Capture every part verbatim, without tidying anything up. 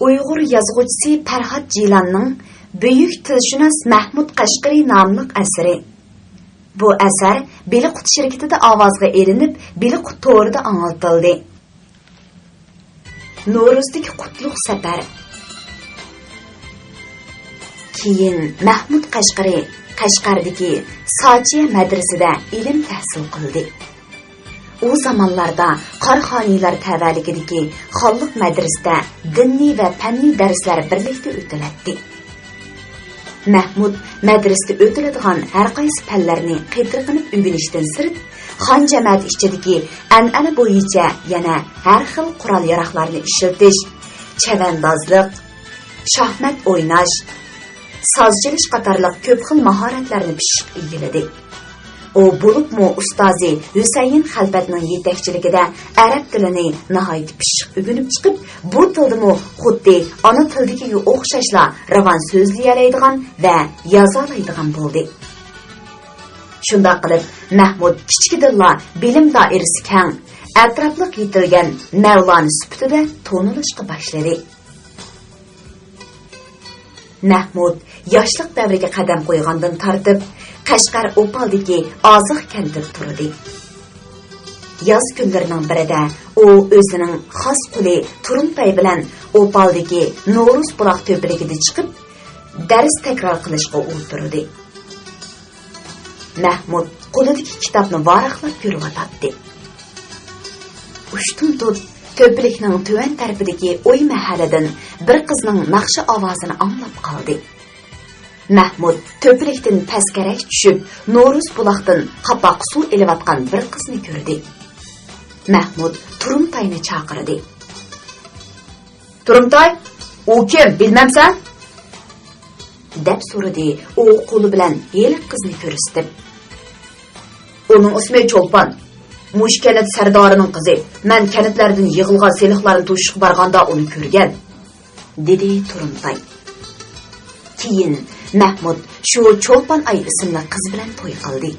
ئۇيغۇر يازغۇچىسى پەرھات جىلاننىڭ بۈيۈك تىلشۇناس مەھمۇد قەشقىرى ناملىق ئەسىرى. بۇ ئەسەر بېلىققۇت شىركىتىدە ئاۋازغا ئېلىنىپ، بېلىققۇت تورىدا ئاڭلىتىلدى. نورۇزدىكى قۇتلۇق سەپەر. كېيىن مەھمۇد قەشقىرى قەشقەردىكى ساچىيە مەدرىسىدە ئىلىم تەھسىل قىلدى. ئۇ زامانلاردا قاراخانىيلار تەۋەلىكىدىكى خانلىق مەدرىسىدە دىنىي ۋە پەننىي دەرسلەر بىرلىكتە ئۆتۈلەتتى. مەھمۇد مەدرىسىدە ئۆتۈلىدىغان ھەرقايسى پەنلەرنى قېتىرقىنىپ ئۆگىنىشتىن سىرت، خان جەمەتى ئىچىدىكى ئەنئەنە بويىچە يەنە ھەر خىل قورال-ياراغلارنى ئىشلىتىش، چەۋەندازلىق، شاھمات ئويناش، ساز چېلىش قاتارلىق كۆپ خىل ماھارەتلەرنى پىششىق ئىگىلىدى. ئۇ بولۇپمۇ ئۇستازى ھۈسەيىن خەلپەتنىڭ يېتەكچىلىكىدە ئەرەب تىلىنى ناھايىتى پىششىق ئۆگىنىپ چىقىپ، بۇ تىلدىمۇ خۇددى ئانا تىلدىكىگە ئوخشاشلا راۋان سۆزلىيەلەيدىغان ۋە يازالايدىغان بولدى. شۇنداق قىلىپ، مەھمۇد كىچىكىدىنلا بىلىم دائىرىسى كەڭ، ئەتراپلىق يېتىلگەن مەۋلانا سۈپىتىدە تونۇلۇشقا باشلىدى. مەھمۇد ياشلىق دەۋرىگە قەدەم قويغاندىن تارتىپ، قەشقەر ئوپالدىكى ئازىق كەنتىدە تۇردى. ياز كۈنلىرىنىڭ بىرىدە ئۇ ئۆزىنىڭ خاس قۇلى تۇرۇمتاي بىلەن ئوپالدىكى نورۇز بۇلاق تۆپىلىكىدە چىقىپ، دەرس تەكرار قىلىشقا ئولتۇردى. مەھمۇد قولىدىكى كىتابنى ۋاراقلاپ يۈرۈۋاتاتتى. ئۇشتۇمتۇت تۆپىلىكنىڭ تۆۋەن تەرىپىدىكى ئوي مەھەللىدىن بىر قىزنىڭ ناخشا ئاۋازىنى ئاڭلاپ قالدى. مەھمۇد تۆپىلىكتىن پەسكەرەك چۈشۈپ، نورۇز بۇلاقتىن قاپاققا سۇ ئېلىۋاتقان بىر قىزنى كۆردى. مەھمۇد تۇرۇمتاينى چاقىردى. «تۇرۇمتاي، ئۇ كىم، بىلمەمسەن؟» دەپ سورىدى ئۇ قولى بىلەن ھېلىقى قىزنى كۆرسىتىپ. «ئۇنىڭ ئىسمى چولپان. مۇشۇ كەنت سەردارىنىڭ قىزى. مەن كەنتلەردىن يىغىلغان سېلىقلارنى توشۇشقا بارغاندا ئۇنى كۆرگەن»، دېدى تۇرۇمتاي. كېيىن مەھمۇد شۇ چولپان ئاي ئىسىملىك قىز بىلەن توي قىلدى.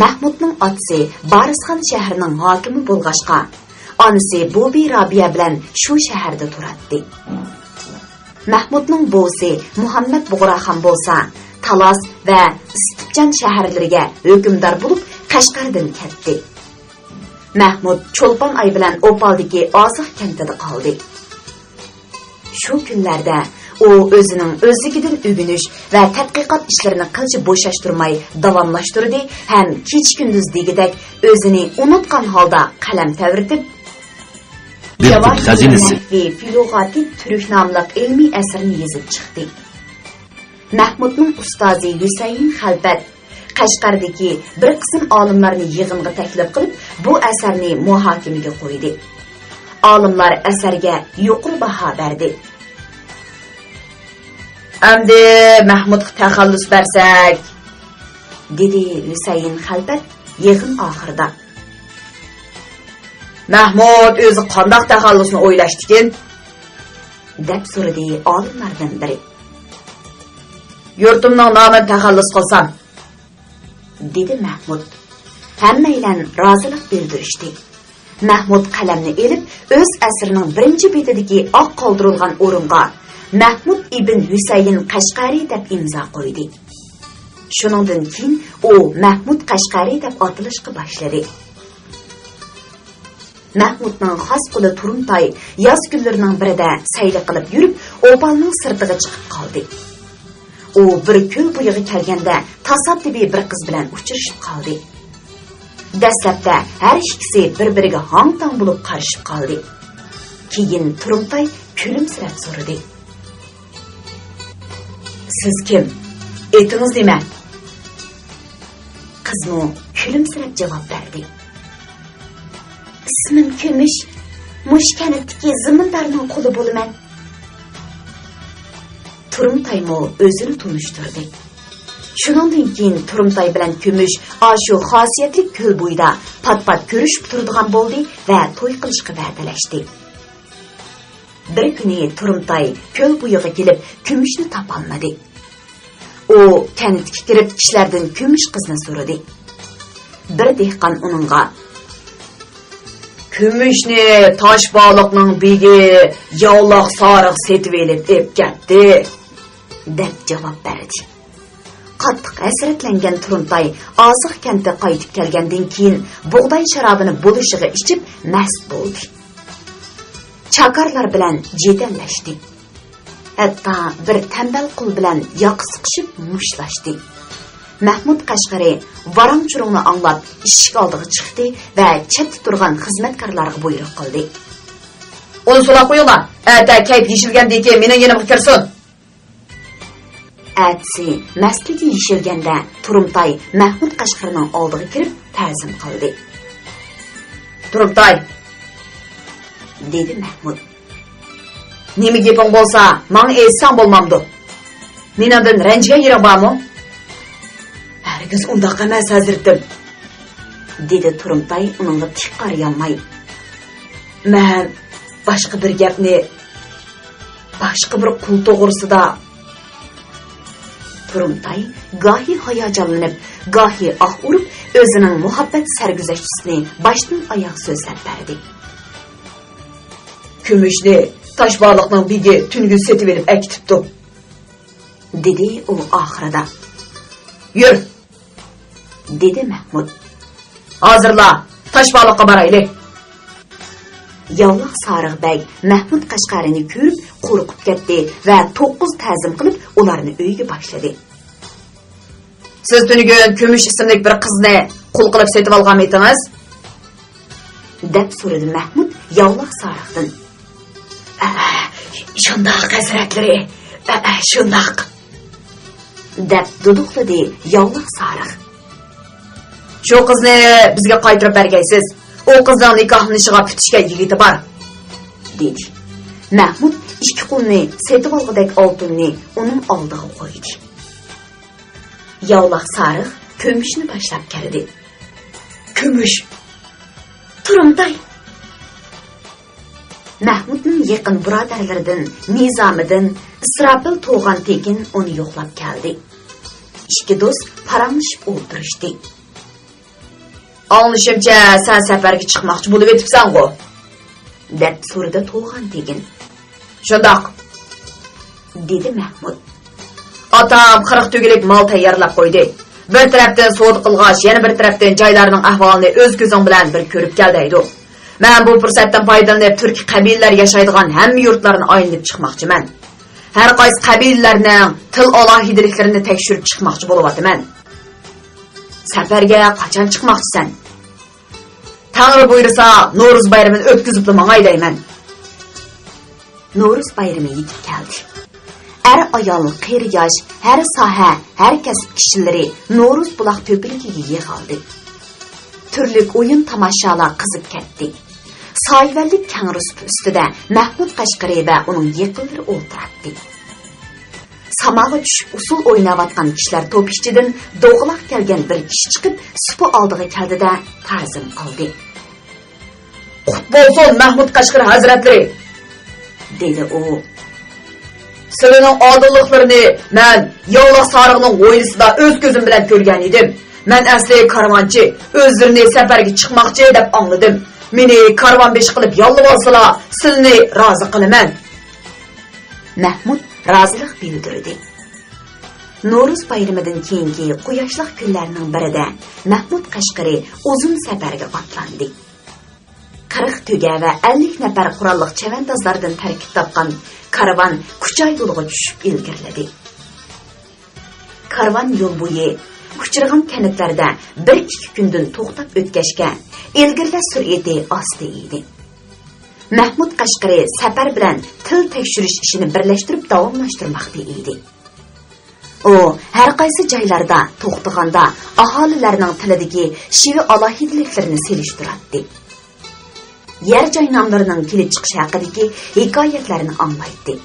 مەھمۇدنىڭ ئاتىسى بارىسخان شەھىرىنىڭ ھاكىمى بولغاچقا، ئانىسى بۇبى رابىيە بىلەن شۇ شەھەردە تۇراتتى. مەھمۇدنىڭ بوۋىسى مۇھەممەد بۇغراخان بولسا تالاس ۋە ئىستىپجان شەھەرلىرىگە ھۆكۈمدار بولۇپ، قەشقەردىن كەتتى. مەھمۇد چولپان ئاي بىلەن ئوپالدىكى ئازىق كەنتىدە قالدى. شۇ كۈنلەردە ئۇ ئۆزىنىڭ ئۆزلۈكىدىن ئۆگىنىش ۋە تەتقىقات ئىشلىرىنى قىلچە بوشاشتۇرماي داۋاملاشتۇردى ھەم كېچە-كۈندۈز دېگۈدەك ئۆزىنى ئۇنتقان ھالدا قەلەم تەۋرىتىپ، بىر پۇت جاۋاھىرۇل خەزىنىسى. نەھۋى فى لۇغاتىت تۈرك ناملىق ئىلمىي ئەسىرىنى يېزىپ چىقتى. مەھمۇدنىڭ ئۇستازى ھۈسەيىن خەلپەت قەشقەردىكى بىر قىسىم ئالىملارنى يىغىنغا تەكلىپ قىلىپ، بۇ ئەسەرنى مۇھاكىمىگە قويدى. ئالىملار ئەسەرگە يۇقىرى باھا بەردى. «ئەمدى مەھمۇدقا تەخەللۇس بەرسەك»، دېدى ھۈسەيىن خەلپەت يىغىن ئاخىرىدا. «مەھمۇد ئۆزى قانداق تەخەللۇسنى ئويلاشتىكىن؟» دەپ سورىدى ئالىملاردىن بىرى. «يۇرتۇمنىڭ نامىنى تەخەللۇس قىلسام»، دېدى مەھمۇد. ھەممەيلەن رازىلىق بىلدۈرۈشتى. مەھمۇد قەلەمنى ئېلىپ، ئۆز ئەسىرىنىڭ بىرىنچى بېتىدىكى ئاق قالدۇرۇلغان ئورۇنغا «مەھمۇد ئىبن ھۈسەيىن قەشقەرى» دەپ ئىمزا قويدى. شۇنىڭدىن كېيىن ئۇ مەھمۇد قەشقەرى دەپ ئاتىلىشقا باشلىدى. مەھمۇدنىڭ خاس قۇلى تۇرۇمتاي ياز كۈنلىرىنىڭ بىرىدە سەيلە قىلىپ يۈرۈپ، ئوپالنىڭ سىرتىغا چىقىپ قالدى. ئۇ بىر كۆل بويىغا كەلگەندە، تاسادىپىي بىر قىز بىلەن ئۇچرىشىپ قالدى. دەسلەپتە ھەر ئىككىسى بىر-بىرىگە ھاڭ-تاڭ بولۇپ قارىشىپ قالدى. كېيىن تۇرۇمتاي كۈلۈمسىرەپ سورىدى. «سىز كىم؟ ئېتىڭىز نېمە؟» قىزمۇ كۈلۈمسىرەپ جاۋاب بەردى. «ئىسمىم كۈمۈش، مۇشۇ كەنتتىكى زىمىندارنىڭ قۇلى بولىمەن.» تۇرۇمتايمۇ ئۆزىنى تونۇشتۇردى. شۇنىڭدىن كېيىن تۇرۇمتاي بىلەن كۈمۈش ئاشۇ خاسىيەتلىك كۆل بويىدا پات-پات كۆرۈشۈپ تۇرىدىغان بولدى ۋە توي قىلىشقا ۋەدىلەشتى. بىر كۈنى تۇرۇمتاي كۆل بويىغا كېلىپ، كۈمۈشنى تاپالمىدى. ئۇ كەنتكە كىرىپ، كىشىلەردىن كۈمۈش قىزنى سورىدى. بىر دېھقان ئۇنىڭغا، كۈمۈشنى تاشبالىقنىڭ بېگى ياۋلاق سارىق سېتىۋېلىپ ئېلىپ كەتتى، دەپ جاۋاب بەردى. قاتتىق ھەسرەتلەنگەن تۇرۇمتاي ئازىق كەنتتە قايتىپ كەلگەندىن كېيىن، بۇغداي شارابىنى بولۇشىغا ئىچىپ مەست بولدى. چاكارلار بىلەن جېدەللەشتى. ھەتتا بىر تەمبەل قۇل بىلەن ياقا سىقىشىپ مۇشتلاشتى. مەھمۇد قەشقىرى ۋاراڭ-چۇرۇڭنى ئاڭلاپ، ئىشىك ئالدىغا چىقتى ۋە چەتتە تۇرغان خىزمەتكارلارغا بۇيرۇق قىلدى. ئۇنى سولاپ قويۇڭلار، ئەتە كەيپ يېشىلگەندىن كېيىن مېنىڭ يېنىمغا كىرسۇن. ئەتىسى مەستلىكى يېشىلگەندە، تۇرۇمتاي مەھمۇد قەشقىرىنىڭ ئالدىغا كىرىپ تەزىم قىلدى. تۇرۇمتاي، دېدى مەھمۇد. نېمە گېپىڭ بولسا، ماڭا ئېيتساڭ بولمامدۇ؟ مېنىڭدىن رەنجىگەن يېرىڭ بارمۇ؟ ھەرگىز ئۇنداق ئەمەس، ھەزرىتىم، دېدى تۇرۇمتاي ئۇنىڭغا تىك قارىيالماي. مەن باشقا بىر گەپنى، باشقا بىر قۇل توغرىسىدا. تۇرۇمتاي گاھى ھاياجانلىنىپ، گاھى ئاھ ئۇرۇپ، ئۆزىنىڭ مۇھەببەت سەرگۈزەشتىسىنى باشتىن ئاياغ سۆزلەپ بەردى. كۈمۈشنى تاشبالىقنىڭ بېگى تۈنۈگۈن سېتىۋېلىپ ئەكېتىپتۇ، دېدى ئۇ ئاخىرىدا. يۈر! دېدى مەھمۇد. ھازىرلا تاشبالىققا بارايلى. ياۋلاق سارىغ بەگ مەھمۇد قەشقەرىنى كۆرۈپ قورقۇپ كەتتى ۋە توققۇز تەزىم قىلىپ ئۇلارنى ئۆيگە باشلىدى. سىز تۈنۈگۈن كۈمۈش ئىسىملىك بىر قىزنى قۇل قىلىپ سېتىۋالغانمىدىڭىز؟ دەپ سورىدى مەھمۇد ياۋلاق سارىقتىن. ئە، شۇنداق، ھەزرەتلىرى، ئە، شۇنداق، دەپ دۇدۇقلىدى ياۋلاق سارىق. شۇ قىزنى بىزگە قايتۇرۇپ بەرگەيسىز. ئۇ قىزنىڭ نىكاھلىنىشىغا پۈتۈشكەن يىگىتى بار، دېدى. مەھمۇد ئىككى قۇلنى سېتىۋالغۇدەك ئالتۇننى ئۇنىڭ ئالدىغا قويدى. ياۋلاق سارىق كۈمۈشنى باشلاپ كەلدى. كۈمۈش! تۇرۇمتاي! مەھمۇدنىڭ يېقىن بۇرادەرلىرىدىن نىزامىدىن، ئىسراپىل توغان تېگىن ئۇنى يوقلاپ كەلدى. ئىككى دوست پاراڭلىشىپ ئولتۇرۇشتى. ئاڭلىشىمچە، سەن سەپەرگە چىقماقچى بولۇۋېتىپسەنغۇ؟ دەپ سورىدى توغان تېگىن. شۇنداق، دېدى مەھمۇد. ئاتام قىرىق تۈگىلىك مال تەييارلاپ قويدى. بىر تەرەپتىن سودا قىلغاچ، يەنە بىر تەرەپتىن جايلارنىڭ ئەھۋالىنى ئۆز كۆزۈڭ بىلەن بىر كۆرۈپ كەل دەيدۇ. مەن بۇ پۇرسەتتىن پايدىلىنىپ، تۈركىي قەبىلىلەر ياشايدىغان ھەممە يۇرتلارنى ئايلىنىپ چىقماقچىمەن. ھەر قايسى قەبىلىلەرنىڭ تىل ئالاھىدىلىكلىرىنى تەكشۈرۈپ چىقماقچى بولۇۋاتىمەن. سەپەرگە قاچان چىقماقچىسەن؟ تەڭرى بۇيرۇسا، نورۇز بايرىمىنى ئۆتكۈزۈپلا ماڭاي دەيمەن. نورۇز بايرىمى يېتىپ كەلدى. ئەر-ئايال، قېرى-ياش، ھەر ساھە، ھەر كەسىپ كىشىلىرى نورۇز بۇلاق تۆپىلىكىگە يىغىلدى. تۈرلۈك ئويۇن-تاماشالار قىزىپ كەتتى. سايىۋەنلىك كەڭرى سۇپا ئۈستىدە مەھمۇد قەشقىرى ۋە ئۇنىڭ يېقىنلىرى ئولتۇراتتى. ساماغا چۈشۈپ ئۇسسۇل ئويناۋاتقان كىشىلەر توپى ئىچىدىن دوغىلاق كەلگەن بىر كىشى چىقىپ، سۇپا ئالدىغا كەلدى-دە، تازىم قىلدى. «قۇت بولسۇن، مەھمۇد قەشقىرى ھەزرەتلىرى!» دېدى ئۇ. «سىلىنىڭ ئادىللىقلىرىنى مەن ياۋلاق سارىغنىڭ ھويلىسىدا ئۆز كۆزۈم بىلەن كۆرگەن ئىدىم. مەن ئەسلى كارۋانچى، ئۆزلىرىنى سەپەرگە چىقماقچى دەپ ئاڭلىدىم. مېنى كارۋان بېشى قىلىپ ياللىۋالسىلا، سىلىنى رازى قىلىمەن.» مەھمۇد رازىلىق بىلدۈردى. نورۇز بايرىمىدىن كېيىنكى قۇياشلىق كۈنلەرنىڭ بىرىدە مەھمۇد قەشقىرى ئۇزۇن سەپەرگە ئاتلاندى. قىرىق تۆگە ۋە ئەللىك نەپەر قوراللىق چەۋەندازلاردىن تەركىب تاپقان كارۋان كۇچا يولىغا چۈشۈپ ئىلگىرىلىدى. كارۋان يول بويى ئۇچرىغان كەنتلەردە بىر-ئىككى كۈندىن توختاپ ئۆتكەچكە، ئىلگىرىلەش سۈرئىتى ئاستا ئىدى. مەھمۇد قەشقىرى سەپەر بىلەن تىل تەكشۈرۈش ئىشىنى بىرلەشتۈرۈپ داۋاملاشتۇرماقتا ئىدى. ئۇ ھەر قايسى جايلاردا توختىغاندا، ئاھالىلەرنىڭ تىلىدىكى شېۋە ئالاھىدىلىكلىرىنى سېلىشتۇراتتى. يەر جاي ناملىرىنىڭ كېلىپ چىقىشى ھەققىدىكى ھېكايەتلەرنى ئاڭلايتتى.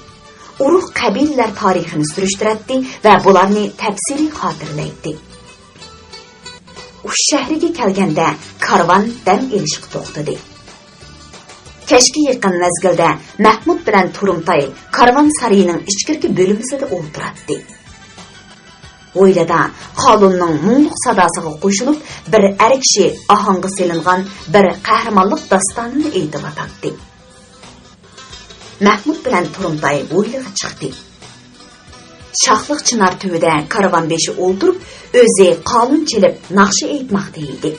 ئۇرۇق قەبىلىلەر تارىخىنى سۈرۈشتۈرەتتى ۋە بۇلارنى تەپسىلىي خاتىرىلەيتتى. ئۇش شەھىرىگە كەلگەندە كارۋان دەم ئېلىشقا توختىدى. كەچكە يېقىن مەزگىلدە مەھمۇد بىلەن تۇرۇمتاي كارۋان سارىيىنىڭ ئىچكىرىكى بۆلمىسىدە ئولتۇراتتى. ھويلىدا قالۇننىڭ مۇڭلۇق ساداسىغا قوشۇلۇپ، بىر ئەر كىشى ئاھاڭغا سېلىنغان بىر قەھرىمانلىق داستانىنى ئېيتىۋاتاتتى. مەھمۇد بىلەن تۇرۇمتاي ھويلىغا چىقتى. شاخلىق چىنار تۈۋىدە كارۋان بېشى ئولتۇرۇپ، ئۆزى قالۇن چېلىپ ناخشا ئېيتماقتا ئىدى.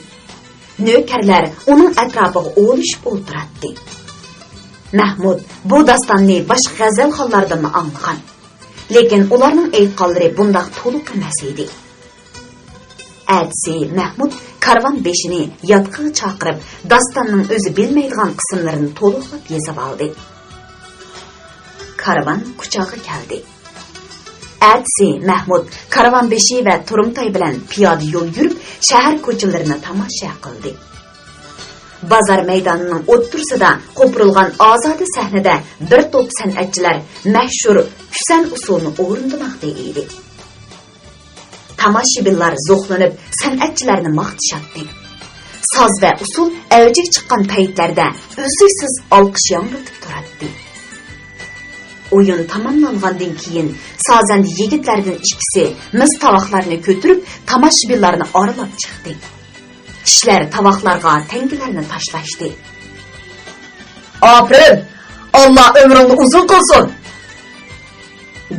نۆكەرلەر ئۇنىڭ ئەتراپىغا ئولىشىپ ئولتۇراتتى. مەھمۇد بۇ داستاننى باشقا غەزەلخانلاردىنمۇ ئاڭلىغان. لېكىن ئۇلارنىڭ ئېيتقانلىرى بۇنداق تولۇق ئەمەس ئىدى. ئەتىسى مەھمۇد كارۋان بېشىنى ياتىقىغا چاقىرىپ، داستاننىڭ ئۆزى بىلمەيدىغان قىسىملىرىنى تولۇقلاپ يېزىۋالدى. كارۋان كۇچاغا كەلدى. ئەتىسى مەھمۇد كارۋان بېشى ۋە تۇرۇمتاي بىلەن پىيادە يول يۈرۈپ، شەھەر كوچىلىرىنى تاماشا قىلدى. بازار مەيدانىنىڭ ئوتتۇرىسىدا قوپۇرۇلغان ئازادە سەھنىدە بىر توپ سەنئەتچىلەر مەشھۇر كۈسەن ئۇسسۇلنى ئورۇندىماقتا ئىدى. تاماشىبىنلار زوقلىنىپ، سەنئەتچىلەرنى ماختىشاتتى. ساز ۋە ئۇسسۇل ئەۋجىگە چىققان پەيتلەردە ئۈزلۈكسىز ئالقىش ياڭرىتىپ تۇراتتى. ئويۇن تاماملانغاندىن كېيىن، سازەندە يىگىتلەردىن ئىككىسى مىس تاۋاقلارنى كۆتۈرۈپ، تاماشىبىنلارنى ئارىلاپ چىقتى. كىشىلەر تاۋاقلارغا تەڭگىلەرنى تاشلاشتى. «ئاپىرىن! ئاللا ئۆمرۈڭنى ئۇزۇن قىلسۇن!»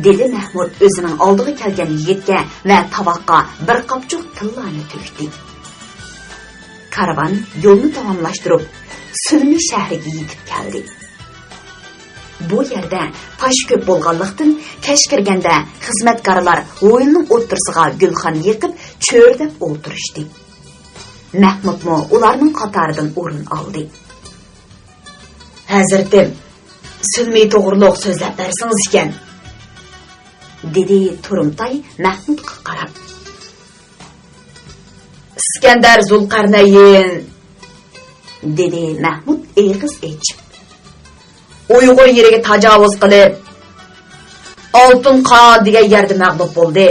دېدى مەھمۇد ئۆزىنىڭ ئالدىغا كەلگەن يىگىتكە ۋە تاۋاققا بىر قاپچۇق تىللانى تۆكتى. كارۋان يولنى داۋاملاشتۇرۇپ، سۈلمى شەھىرىگە يېتىپ كەلدى. بۇ يەردە پاش كۆپ بولغانلىقتىن، كەچ كىرگەندە خىزمەتكارلار ھويلىنىڭ ئوتتۇرىسىغا گۈلخان يېقىپ، چۆرىدەپ ئولتۇرۇشتى. مەھمۇدمۇ ئۇلارنىڭ قاتارىدىن ئورۇن ئالدى. «ھەزرىتىم، سۈلمى توغرۇلۇق سۆزلەپ بەرسىڭىز ئىكەن»، دېدى تۇرۇمتاي مەھمۇدقا قاراپ. «ئىسكەندەر زۇلقەرنەيىن»، دېدى مەھمۇد ئېغىز ئېچىپ. «ئۇيغۇر يېرىگە تاجاۋۇز قىلىپ، ئالتۇن قان دېگەن يەردە مەغلۇپ بولدى.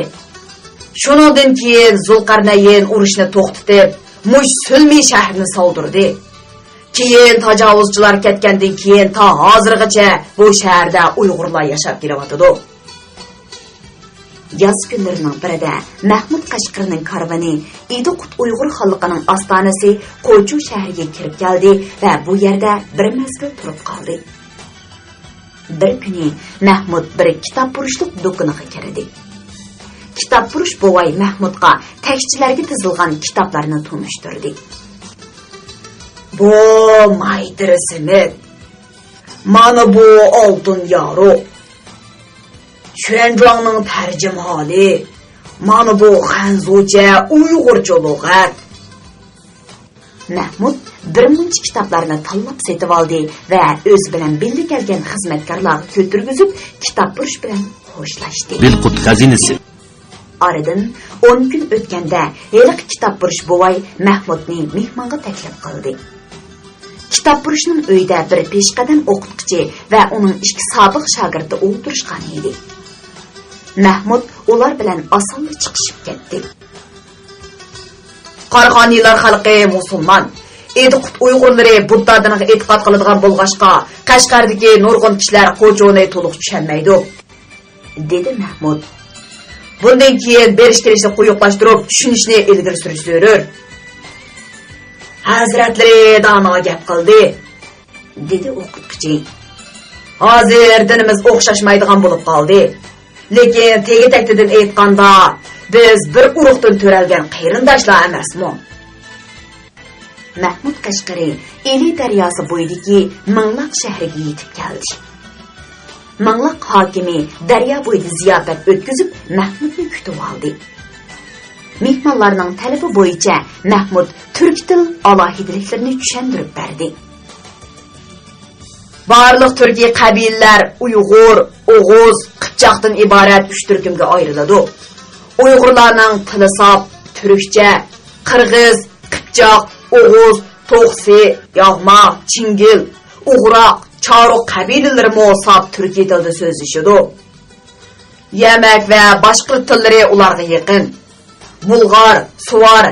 شۇنىڭدىن كېيىن زۇلقەرنەيىن ئۇرۇشنى توختىتىپ، مۇشۇ سۈلمى شەھىرىنى سالدۇردى. كېيىن تاجاۋۇزچىلار كەتكەندىن كېيىن تا ھازىرغىچە بۇ شەھەردە ئۇيغۇرلار ياشاپ كېلىۋاتىدۇ.» ياز كۈنلىرىنىڭ بىرىدە مەھمۇد قەشقىرىنىڭ كارۋىنى ئىدىقۇت ئۇيغۇر خانلىقىنىڭ ئاستانىسى قوچۇ شەھىرىگە كىرىپ كەلدى ۋە بۇ يەردە بىر مەزگىل تۇرۇپ قالدى. بىر كۈنى مەھمۇد بىر كىتابپۇرۇشلۇق دۇكىنىغا كىردى. كىتابپۇرۇش بوۋاي مەھمۇدقا تەكشىلەرگە تىزىلغان كىتابلارنى تونۇشتۇردى. «بۇ مايتىرى سېمىت، مانا بۇ ئالتۇن يارۇق، چۈەنجۇاڭنىڭ تەرجىمىھالى، مانا بۇ خەنزۇچە ئۇيغۇرچە لۇغەت.» مەھمۇد بىر مۇنچە كىتابلارنى تاللاپ سېتىۋالدى ۋە ئۆزى بىلەن بىللە كەلگەن خىزمەتكارلارغا كۆتۈرگۈزۈپ، كىتابپۇرۇش بىلەن خوشلاشتى. بىلقۇت خەزىنىسى. ئارىدىن ئون كۈن ئۆتكەندە، ھېلىقى كىتابپۇرۇش بوۋاي مەھمۇدنى مېھمانغا تەكلىپ قىلدى. كىتابپۇرۇشنىڭ ئۆيىدە بىر پېشقەدەم ئوقۇتقۇچى ۋە ئۇنىڭ ئىككى سابىق شاگىرتى ئولتۇرۇشقان ئىدى. مەھمۇد ئۇلار بىلەن ئاسانلا چىقىشىپ كەتتى. «قاراخانىيلار خەلقى مۇسۇلمان، ئىدىقۇت ئۇيغۇرلىرى بۇددا دىنىغا ئېتىقاد قىلىدىغان بولغاچقا، قەشقەردىكى نۇرغۇن كىشىلەر قوچۇنى تولۇق چۈشەنمەيدۇ»، دېدى مەھمۇد. «بۇندىن كېيىن بېرىش-كېلىشنى قويۇقلاشتۇرۇپ، چۈشىنىشنى ئىلگىرى سۈرۈش زۆرۈر.» «ھەزرەتلىرى دانا گەپ قىلدى»، دېدى ئوقۇتقۇچى. «ھازىر دىنىمىز ئوخشاشمايدىغان بولۇپ قالدى. لېكىن تېگى-تەكتىدىن ئېيتقاندا، بىز بىر ئۇرۇقتىن تۆرەلگەن قېرىنداشلار ئەمەسمۇ؟» مەھمۇد قەشقىرى ئىلى دەرياسى بويىدىكى مىڭلاق شەھىرىگە يېتىپ كەلدى. مىڭلاق ھاكىمى دەريا بويىدا زىياپەت ئۆتكۈزۈپ، مەھمۇدنى كۈتۈۋالدى. مېھمانلارنىڭ تەلىپى بويىچە مەھمۇد تۈركىي تىل ئالاھىدىلىكلىرىنى چۈشەندۈرۈپ بەردى. بارلىق تۈركىي قەبىلىلەر ئۇيغۇر، ئوغۇز، قىپچاقتىن ئىبارەت ئۈچ تۈركۈمگە ئايرىلىدۇ. ئۇيغۇرلارنىڭ تىلى ساپ تۈركچە، قىرغىز، قىپچاق، ئوغۇز، توخسى، ياغما، چىڭگىل، ئۇغراق، چارۇق قەبىلىلىرىمۇ ساپ تۈركىي تىلدا سۆزلىشىدۇ. يەمەك ۋە باشقۇرت تىللىرى ئۇلارغا يېقىن. بۇلغار، سۇۋار،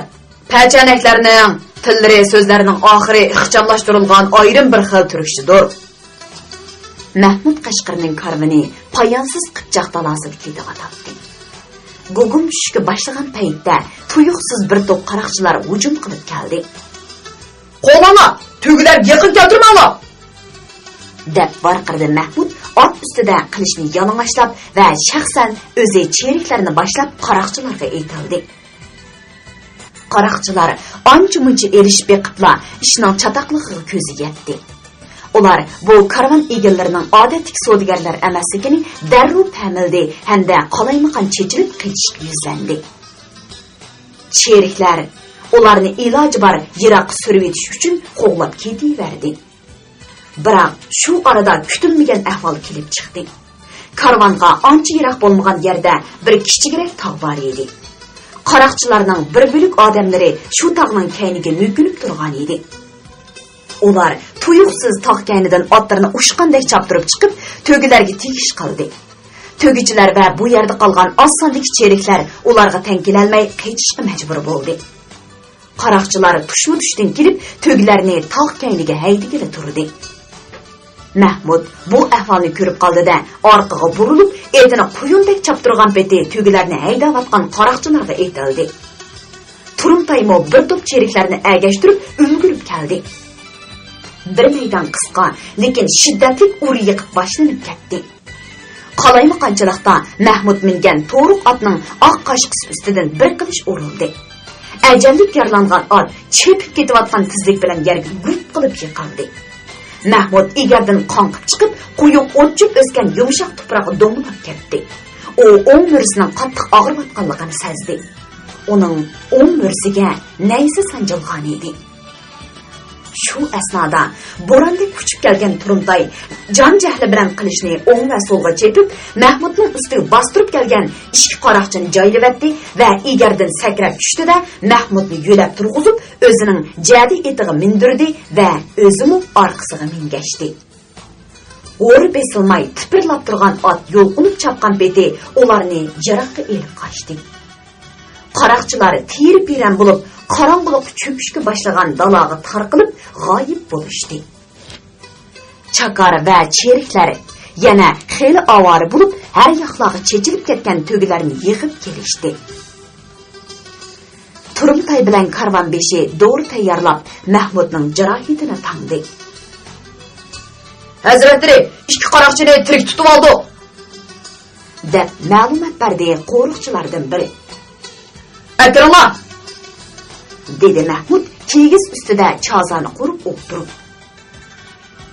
پەچەنەكلەرنىڭ تىللىرى سۆزلەرنىڭ ئاخىرى ئىخچاملاشتۇرۇلغان ئايرىم بىر خىل تۈركچىدۇر. مەھمۇد قەشقىرنىڭ كارۋىنى پايانسىز قىپچاق دالاسىدا كېتىۋاتاتتى. گۇگۇم چۈشۈشكە باشلىغان پەيتتە تۇيۇقسىز بىر توپ قاراقچىلار ھۇجۇم قىلىپ كەلدى. «قوغلاڭلار! تۆگىلەرگە يېقىن كەلتۈرمەڭلار!» دەپ ۋارقىرىدى مەھمۇت ئات ئۈستىدە قىلىچنى يالىڭاچلاپ ۋە شەخسەن ئۆزى چېرىكلەرنى باشلاپ قاراقچىلارغا ئېتىلدى. قاراقچىلار ئانچە-مۇنچە ئېلىشىپ بېقىپلا ئىشنىڭ چاتاقلىقىغا كۆزى يەتتى. ئۇلار بۇ كارۋان ئىگىلىرىنىڭ ئادەتتىكى سودىگەرلەر ئەمەسلىكىنى دەررۇ پەملىدى ھەمدە قالايمىقان چېچىلىپ قېچىشقا يۈزلەندى. چېرىكلەر ئۇلارنى ئىلاجى بار يىراققا سۈرۈۋېتىش ئۈچۈن قوغلاپ كېتىۋەردى. بىراق شۇ ئارىدا كۈتۈلمىگەن ئەھۋال كېلىپ چىقتى. كارۋانغا ئانچە يىراق بولمىغان يەردە بىر كىچىكرەك تاغ بار ئىدى. قاراقچىلارنىڭ بىر بۆلەك ئادەملىرى شۇ تاغنىڭ كەينىگە مۆكۈنۈپ تۇرغان ئىدى. ئۇلار تۇيۇقسىز تاغ كەينىدىن ئاتلىرىنى ئۇچقاندەك چاپتۇرۇپ چىقىپ، تۆگىلەرگە تېگىش قىلدى. تۆگىچىلەر ۋە بۇ يەردە قالغان ئاز ساندىكى چېرىكلەر ئۇلارغا تەڭ كېلەلمەي قېچىشقا مەجبۇر بولدى. قاراقچىلار تۇشمۇ تۇشتىن كېلىپ، تۆگىلەرنى تاغ كەينىگە ھەيدىگىلى تۇردى. مەھمۇت بۇ ئەھۋالنى كۆرۈپ قالدى-دە، ئارقىغا بۇرۇلۇپ، ئېتىنى قۇيۇندەك چاپتۇرغان پېتى تۆگىلەرنى ھەيدەۋاتقان قاراقچىلارغا ئېتىلدى. تۇرۇمتايمۇ بىر توپ چېرىكلەرنى ئەگەشتۈرۈپ ئۈلگۈرۈپ كەلدى. بىر مەيدان قىسقا، لېكىن شىددەتلىك ئۇرۇ-يېقىن باشلىنىپ كەتتى. قالايمىقانچىلىقتا مەھمۇت مىنگەن تورۇق ئاتنىڭ ئاق قاشقىسى ئۈستىدىن بىر قىلىچ ئۇرۇلدى. ئەجەللىك يارىلانغان ئات چېپىپ كېتىۋاتقان تېزلىك بىلەن يەرگە گۈپ قىلىپ يىقىلدى. مەھمۇت ئېگەردىن قاڭقىپ چىقىپ، قويۇق ئوت-چۆپ ئۆسكەن يۇمشاق تۇپراققا دومىلاپ كەتتى. ئۇ ئوڭ مۈرىسىنىڭ قاتتىق ئاغرىۋاتقانلىقىنى سەزدى. ئۇنىڭ ئوڭ مۈرىسىگە نەيزە سانجىلغان ئىدى. شۇ ئەسنادا بوراندەك ئۇچۇپ كەلگەن تۇرۇمتاي جان-جەھلى بىلەن قىلىچنى ئوڭ ۋە سولغا چېپىپ، مەھمۇتنىڭ ئۈستىگە باستۇرۇپ كەلگەن ئىككى قاراقچىنى جايلىۋەتتى ۋە ئېگەردىن سەكرەپ چۈشتى-دە، مەھمۇتنى يۆلەپ تۇرغۇزۇپ، ئۆزىنىڭ جەدە ئېتىغا مىندۈردى ۋە ئۆزىمۇ ئارقىسىغا مىنگەشتى. ھورا بېسىلماي تىپىرلاپ تۇرغان ئات يۇلقۇنۇپ چاپقان پېتى ئۇلارنى يىراققا ئېلىپ قاچتى. قاراقچىلار تېرە-پېرەن بولۇپ، قاراڭغۇلۇققا چۆكۈشكە باشلىغان دالاغا تارقىلىپ غايىب بولۇشتى. چاكار ۋە چېرىكلەر يەنە خېلى ئاۋارە بولۇپ، ھەر ياقلارغا چېچىلىپ كەتكەن تۆگىلەرنى يىغىپ كېلىشتى. تۇرۇمتاي بىلەن كارۋان بېشى دورا تەييارلاپ، مەھمۇتنىڭ جاراھىتىنى تاڭدى. ھەزرەتلىرى، ئىككى قاراقچىنى تىرىك تۇتۇۋالدۇق، دەپ مەلۇمات بەردى قورۇقچىلاردىن بىرى. ئەكىرىڭلار! دېدى مەھمۇت كىگىز ئۈستىدە چازانى قۇرۇپ ئولتۇرۇپ.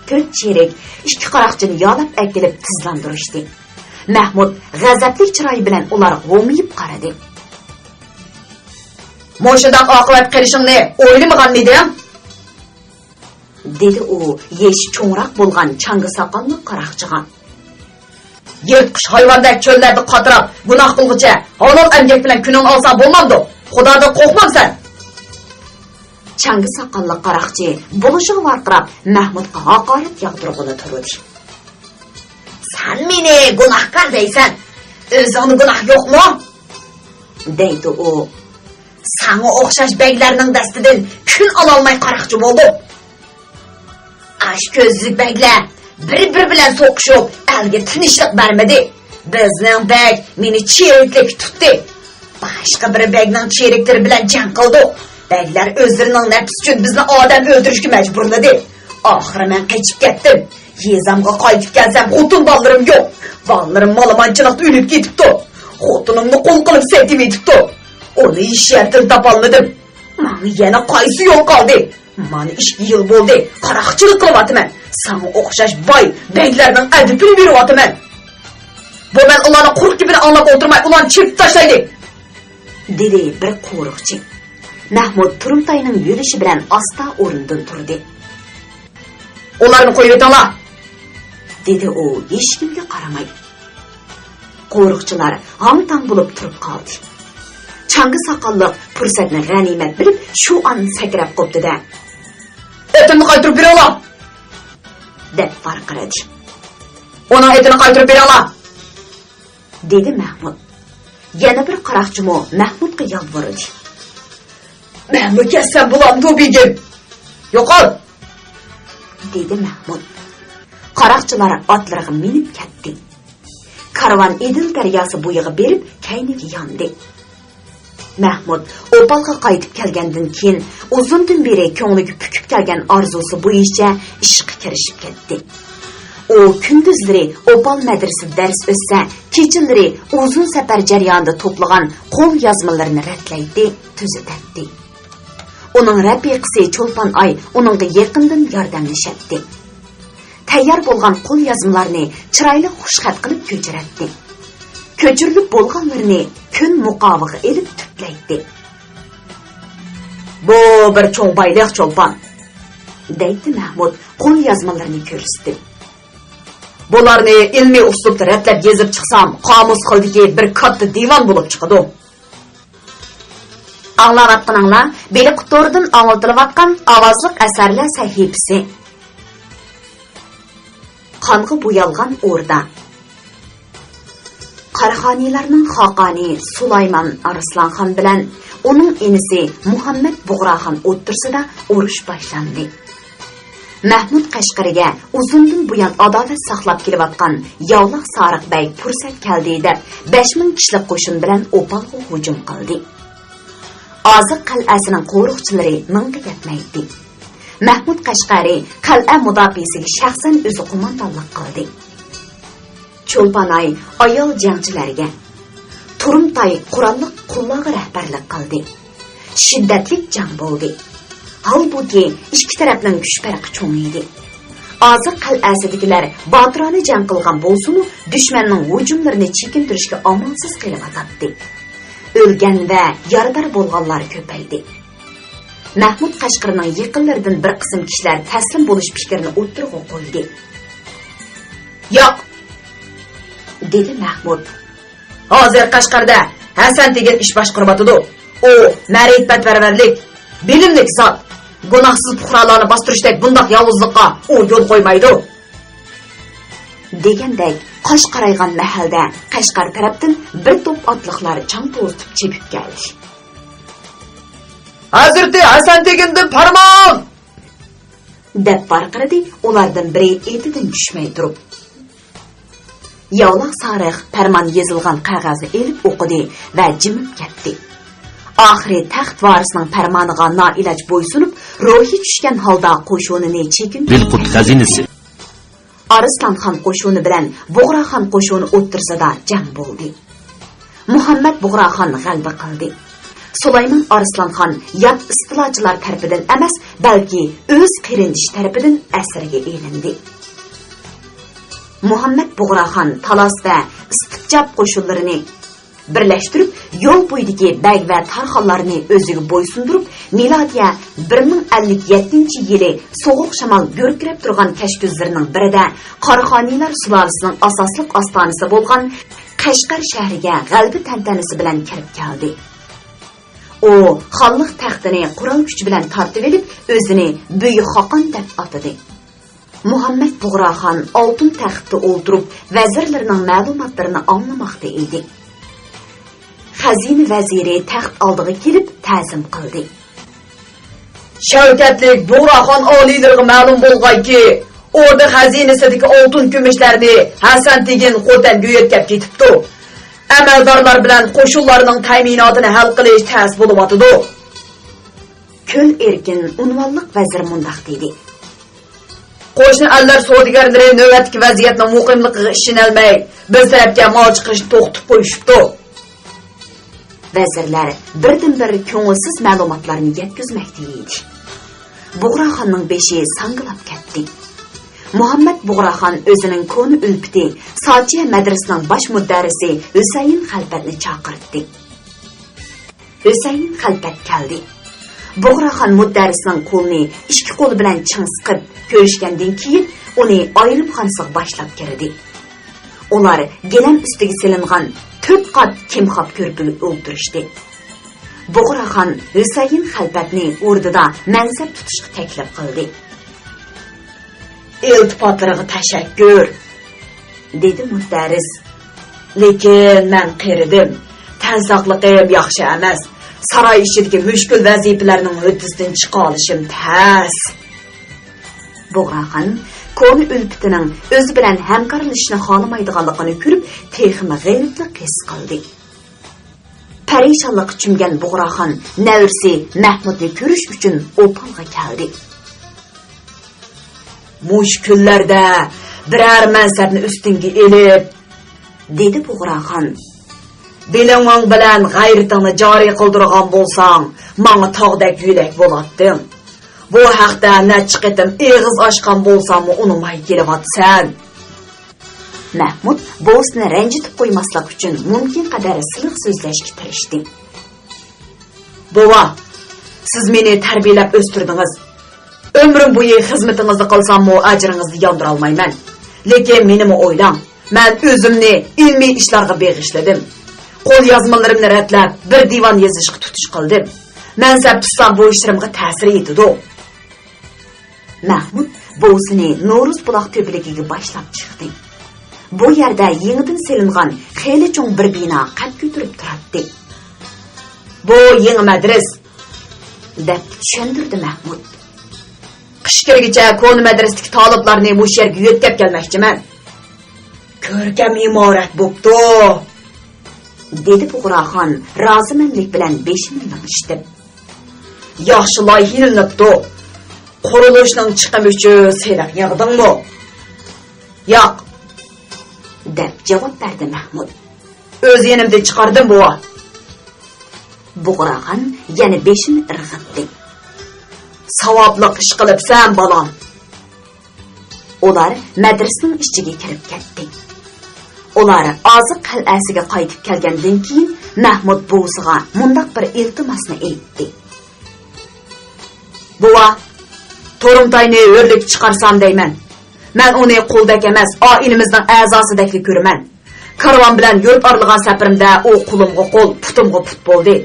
تۆت چېرىك ئىككى قاراقچىنى يالاپ ئەكېلىپ تىزلاندۇرۇشتى. مەھمۇت غەزەپلىك چىراي بىلەن ئۇلارغا ھومىيىپ قارىدى. مۇشۇنداق ئاقىۋەت قىلىشىڭنى ئويلىمىغانمىدىڭ؟ دېدى ئۇ يېشى چوڭراق بولغان چاڭگا ساقاللىق قاراقچىغا. يىرتقۇچ ھايۋاندەك چۆللەردە قاتراپ گۇناھ قىلغۇچە، ھالال ئەمگەك بىلەن كۈنۈڭنى ئالساڭ بولمامدۇ؟ خۇدادىن قورقمامسەن؟ چاڭگا ساقاللىق قاراقچى بولۇشىغا ۋارقىراپ، مەھمۇتقا ھاقارەت ياغدۇرغىلى تۇردى. سەن مېنى گۇناھكار دەيسەن، ئۆزۈڭدە گۇناھ يوقمۇ؟ دەيدۇ ئۇ. ساڭا ئوخشاش بەگلەرنىڭ دەستىدىن كۈن ئالالماي قاراقچى بولدۇق. ئاچ كۆزلۈك بەگلەر بىر-بىرى بىلەن سوقۇشۇپ، ئەلگە تىنچلىق بەرمىدى. بىزنىڭ بەگ مېنى چېرىكلىككە تۇتتى. باشقا بىر بەگنىڭ چېرىكلىرى بىلەن جەڭ قىلدۇق. بەگلەر ئۆزلىرىنىڭ نەپسى ئۈچۈن بىزنى ئادەم ئۆلتۈرۈشكە مەجبۇرلىدى. ئاخىرى مەن قېچىپ كەتتىم. يېزامغا قايتىپ كەلسەم، خوتۇن بالىلىرىم يوق. بالىلىرىم مالىمانچىلىقتا ئۆلۈپ كېتىپتۇ. خوتۇنۇمنى قۇل قىلىپ سېتىۋېتىپتۇ. ئۇنى ھېچ يەردىن تاپالمىدىم. ماڭا يەنە قايسى يول قالدى؟ مانا ئىككى يىل بولدى، قاراقچىلىق قىلىۋاتىمەن. ساڭا ئوخشاش باي بەگلەرنىڭ ئەدىپىنى بېرىۋاتىمەن. بۇ مەن ئۇلارنىڭ قۇرۇق گېپىنى ئاڭلاپ ئولتۇرماي، ئۇلارنى چېپىپ تاشلايلى، دېدى بىر قورۇقچى. مەھمۇت تۇرۇمتاينىڭ يۆلىشى بىلەن ئاستا ئورنىدىن تۇردى. ئۇلارنى قويۇۋېتىڭلار، دېدى ئۇ ھېچكىمگە قارىماي. قورۇقچىلار ھاڭ-تاڭ بولۇپ تۇرۇپ قالدى. چاڭگا ساقاللىق پۇرسەتنى غەنىيمەت بىلىپ، شۇ ئان سەكرەپ قوپتى-دە، ئېتىمنى قايتۇرۇپ بېرىڭلار! دەپ ۋارقىرىدى. ئۇنىڭ ئېتىنى قايتۇرۇپ بېرىڭلار! دېدى مەھمۇت. يەنە بىر قاراقچىمۇ مەھمۇتقا يالۋۇردى. مەنمۇ كەتسەم بولامدۇ، بېگىم؟ يوقال! دېدى مەھمۇت. قاراقچىلار ئاتلىرىغا مىنىپ كەتتى. كارۋان ئېدىل دەرياسى بويىغا بېرىپ، كەينىگە ياندى. مەھمۇد ئوپالغا قايتىپ كەلگەندىن كېيىن، ئۇزۇندىن بېرى كۆڭلىگە پۈكۈپ كەلگەن ئارزۇسى بويىچە ئىشقا كىرىشىپ كەتتى. ئۇ كۈندۈزلىرى ئوپال مەدرىسىدە دەرس ئۆتسە، كېچىلىرى ئۇزۇن سەپەر جەريانىدا توپلىغان قول يازمىلىرىنى رەتلەيتتى، تۈزىتەتتى. ئۇنىڭ رەپىقىسى چولپان ئاي ئۇنىڭغا يېقىندىن ياردەملىشەتتى. تەييار بولغان قول يازمىلارنى چىرايلىق خۇشخەت قىلىپ كۆچۈرەتتى. كۆچۈرۈلۈپ بولغانلىرىنى كۈن مۇقاۋىغا ئېلىپ تۈپلەيتتى. «بۇ بىر چوڭ بايلىق، چولپان»، دەيتتى مەھمۇد قول يازمىلىرىنى كۆرسىتىپ. «بۇلارنى ئىلمىي ئۇسلۇبتا رەتلەپ يېزىپ چىقسام، قامۇس خىلدىكى بىر كاتتا دىۋان بولۇپ چىقىدۇ.» ئاڭلاۋاتقىنىڭلار بېلىق تورىدىن ئاڭلىتىلىۋاتقان ئاۋازلىق ئەسەرلەر سەھىپىسى. قانغا بويالغان ئوردا. قاراخانىيلارنىڭ خاقانى سۇلايمان ئارسلانخان بىلەن ئۇنىڭ ئىنىسى مۇھەممەد بۇغراخان ئوتتۇرىسىدا ئۇرۇش باشلاندى. مەھمۇد قەشقىرىگە ئۇزۇندىن بۇيان ئاداۋەت ساقلاپ كېلىۋاتقان ياۋلاق سارىق بەگ پۇرسەت كەلدى دەپ، بەش مىڭ كىشىلىك قوشۇن بىلەن ئوپالغا ھۇجۇم قىلدى. ئازىق قەلئەسىنىڭ قورۇقچىلىرى مىڭغا يەتمەيتتى. مەھمۇد قەشقەرى قەلئە مۇداپىئىسىگە شەخسەن ئۆزى قوماندانلىق قىلدى. چولپاناي ئايال جەڭچىلەرگە، تۇرۇمتاي قوراللىق قۇللارغا رەھبەرلىك قىلدى. شىددەتلىك جەڭ بولدى. ھالبۇكى، ئىككى تەرەپنىڭ كۈچ پەرقى چوڭ ئىدى. ئازىق قەلئەسىدىكىلەر باتۇرانە جەڭ قىلغان بولسىمۇ، دۈشمەننىڭ ھۇجۇملىرىنى چېكىندۈرۈشكە ئامالسىز قېلىۋاتاتتى. ئۆلگەن ۋە يارىدار بولغانلار كۆپەيدى. مەھمۇد قەشقىرىنىڭ يېقىنلىرىدىن بىر قىسىم كىشىلەر تەسلىم بولۇش پىكرىنى ئوتتۇرىغا قويدى. «ياق!» دېدى مەھمۇد. «ھازىر قەشقەردە ھەسەن دېگەن ئىش باشقۇرۇۋاتىدۇ. ئۇ مەرىپەتپەرۋەرلىك، بىلىملىك زات. گۇناھسىز پۇقرالارنى باستۇرۇشتەك بۇنداق ياۋۇزلۇققا ئۇ يول قويمايدۇ.» دېگەندەك، قاش قارايغان مەھەلدە قەشقەر تەرەپتىن بىر توپ ئاتلىقلار چاڭ توزۇتۇپ چېپىپ كەلدى. «ھەزرىتى ھەسەن دېگىندىن پەرمان!» دەپ ۋارقىرىدى ئۇلاردىن بىرى ئېتىدىن چۈشمەي تۇرۇپ. ياۋلاق سارىق پەرمان يېزىلغان قەغەزنى ئېلىپ ئوقۇدى ۋە جىمىپ كەتتى. ئاخىرى تەخت ۋارىسىنىڭ پەرمانىغا نائىلاج بويسۇنۇپ، روھى چۈشكەن ھالدا قوشۇنىنى چېكىن. بىلقۇت خەزىنىسى. ئارسلانخان قوشۇنى بىلەن بۇغراخان قوشۇنى ئوتتۇرىسىدا جەڭ بولدى. مۇھەممەد بۇغراخان غەلىبە قىلدى. سۇلايمان ئارسلانخان يات ئىستىلاچىلار تەرىپىدىن ئەمەس، بەلكى ئۆز قېرىندىشى تەرىپىدىن ئەسىرگە ئېلىندى. مۇھەممەد بۇغراخان تالاس ۋە ئىستىپجاپ قوشۇنلىرىنى بىرلەشتۈرۈپ، يول بويىدىكى بەگ ۋە تارخانلارنى ئۆزىگە بويسۇندۇرۇپ، مىلادىيە بىر مىڭ ئەللىك يەتتىنچى يىلى سوغۇق شامال گۈركىرەپ تۇرغان كەچ كۈنلىرىنىڭ بىرىدە قاراخانىيلار سۇلالىسىنىڭ ئاساسلىق ئاستانىسى بولغان قەشقەر شەھىرىگە غەلىبە تەنتەنىسى بىلەن كىرىپ كەلدى. ئۇ خانلىق تەختىنى قورال كۈچى بىلەن تارتىۋېلىپ، ئۆزىنى بۈيۈك خاقان دەپ ئاتىدى. مۇھەممەد بۇغراخان ئالتۇن تەختتە ئولتۇرۇپ، ۋەزىرلىرىنىڭ مەلۇماتلىرىنى ئاڭلىماقتا ئىدى. خەزىنە ۋەزىرى تەخت ئالدىغا كېلىپ تەزىم قىلدى. شەۋكەتلىك بۇغراخان ئالىيلىرىغا مەلۇم بولغايكى، ئوردا خەزىنىسىدىكى ئالتۇن كۈمۈشلەرنى ھەسەن تېگىن خوتەنگە يۆتكەپ كېتىپتۇ. ئەمەلدارلار بىلەن قوشۇنلارنىڭ تەمىناتىنى ھەل قىلىش تەس بولۇۋاتىدۇ. كۆل ئېركىن ئۇنۋانلىق ۋەزىر مۇنداق دېدى. قوشنا ئەللەر سودىگەرلىرى نۆۋەتتىكى ۋەزىيەتنىڭ مۇقىملىقىغا ئىشىنەلمەي، بىز تەرەپكە مال چىقىرىشنى توختىتىپ قويۇشۇپتۇ. ۋەزىرلەر بىردىنبىر كۆڭۈلسىز مەلۇماتلارنى يەتكۈزمەكتە ئىدى. بۇغراخاننىڭ بېشى ساڭگىلاپ كەتتى. مۇھەممەد بۇغراخان ئۆزىنىڭ كونا ئۈلپىتى، ساچىيە مەدرىسىنىڭ باش مۇدەررىسى ھۈسەيىن خەلپەتنى چاقىرتتى. ھۈسەيىن خەلپەت كەلدى. بۇغراخان مۇدەررىسنىڭ قولىنى ئىككى قولى بىلەن چىڭ سىقىپ كۆرۈشكەندىن كېيىن، ئۇنى ئايرىمخانىسىغا باشلاپ كىردى. ئۇلار گىلەم ئۈستىگە سېلىنغان تۆت قات كىمخاب كۆرپىگە ئولتۇرۇشتى. بۇغراخان ھۈسەيىن خەلپەتنى ئوردىدا مەنسەپ تۇتۇشقا تەكلىپ قىلدى. «ئىلتىپاتلىرىغا تەشەككۈر»، دېدى مۇدەررىس. «لېكىن مەن قېرىدىم. تەن ساقلىقىم ياخشى ئەمەس. ساراي ئىچىدىكى مۈشكۈل ۋەزىپىلەرنىڭ ھۆددىسىدىن چىقالىشىم تەس.» بۇغراخان كونا ئۈلپىتىنىڭ ئۆزى بىلەن ھەمكارلىشىشنى خالىمايدىغانلىقىنى كۆرۈپ، تېخىمۇ غېرىبلىق ھېس قىلدى. پەرىشانلىققا چۆمگەن بۇغراخان نەۋرىسى مەھمۇدنى كۆرۈش ئۈچۈن ئوپالغا كەلدى. مۇشۇ كۈنلەردە بىرەر مەنسەپنى ئۈستۈڭگە ئېلىپ، دېدى بۇغراخان. بىلىمىڭ بىلەن غەيرىتىڭنى جارى قىلدۇرغان بولساڭ، ماڭا تاغدەك يۆلەك بولاتتىڭ. بۇ ھەقتە نەچچە قېتىم ئېغىز ئاچقان بولساممۇ ئۇنىماي كېلىۋاتىسەن. مەھمۇد بوۋىسىنى رەنجىتىپ قويماسلىق ئۈچۈن مۇمكىن قەدەر سىلىق سۆزلەشكە تىرىشتى. بوۋا، سىز مېنى تەربىيەلەپ ئۆستۈردىڭىز. ئۆمرۈم بويى خىزمىتىڭىزنى قىلساممۇ ئەجرىڭىزنى ياندۇرالمايمەن. لېكىن مېنىمۇ ئويلاڭ. مەن ئۆزۈمنى ئىلمىي ئىشلارغا بېغىشلىدىم. قول يازمىلىرىمنى رەتلەپ، بىر دىۋان يېزىشقا تۇتۇش قىلدىم. مەنسەپ تۇتسام بۇ ئىشلىرىمغا تەسىر يېتىدۇ. مەھمۇد بوۋىسىنى نورۇز بۇلاق تۆپىلىكىگە باشلاپ چىقتى. بۇ يەردە يېڭىدىن سېلىنغان خېلى چوڭ بىر بىنا قەد كۆتۈرۈپ تۇراتتى. بۇ يېڭى مەدرىس، دەپ چۈشەندۈردى مەھمۇد. قىش كىرگىچە كونا مەدرىسىدىكى تالىپلارنى مۇشۇ يەرگە يۆتكەپ كەلمەكچىمەن. كۆركەم ئىمارەت بوپتۇ، دېدى بۇغراخان رازىمەنلىك بىلەن بېشىنى لىڭشىتىپ. ياخشى لايىھىلىنىپتۇ. قۇرۇلۇشنىڭ چىقىمى ئۈچۈن سېلىق يىغدىڭمۇ؟ ياق، دەپ جاۋاب بەردى مەھمۇد. ئۆز يېنىمدىن چىقاردىم، بوۋا. بۇغراخان يەنە بېشىنى ئىرغىتتى. ساۋابلىق ئىش قىلىپسەن، بالام. ئۇلار مەدرىسىنىڭ ئىچىگە كىرىپ كەتتى. ئۇلار ئازىق قەلئەسىگە قايتىپ كەلگەندىن كېيىن، مەھمۇد بوۋىسىغا مۇنداق بىر ئىلتىماسنى ئېيتتى. بوۋا، تۇرۇمتاينى ھۆرلۈككە چىقارسام دەيمەن. مەن ئۇنى قۇلدەك ئەمەس، ئائىلىمىزنىڭ ئەزاسىدەكلا كۆرىمەن. كارۋان بىلەن يۇرت ئارىلىغان سەپىرىمدە ئۇ قولۇمغا قول، پۇتۇمغا پۇت بولدى.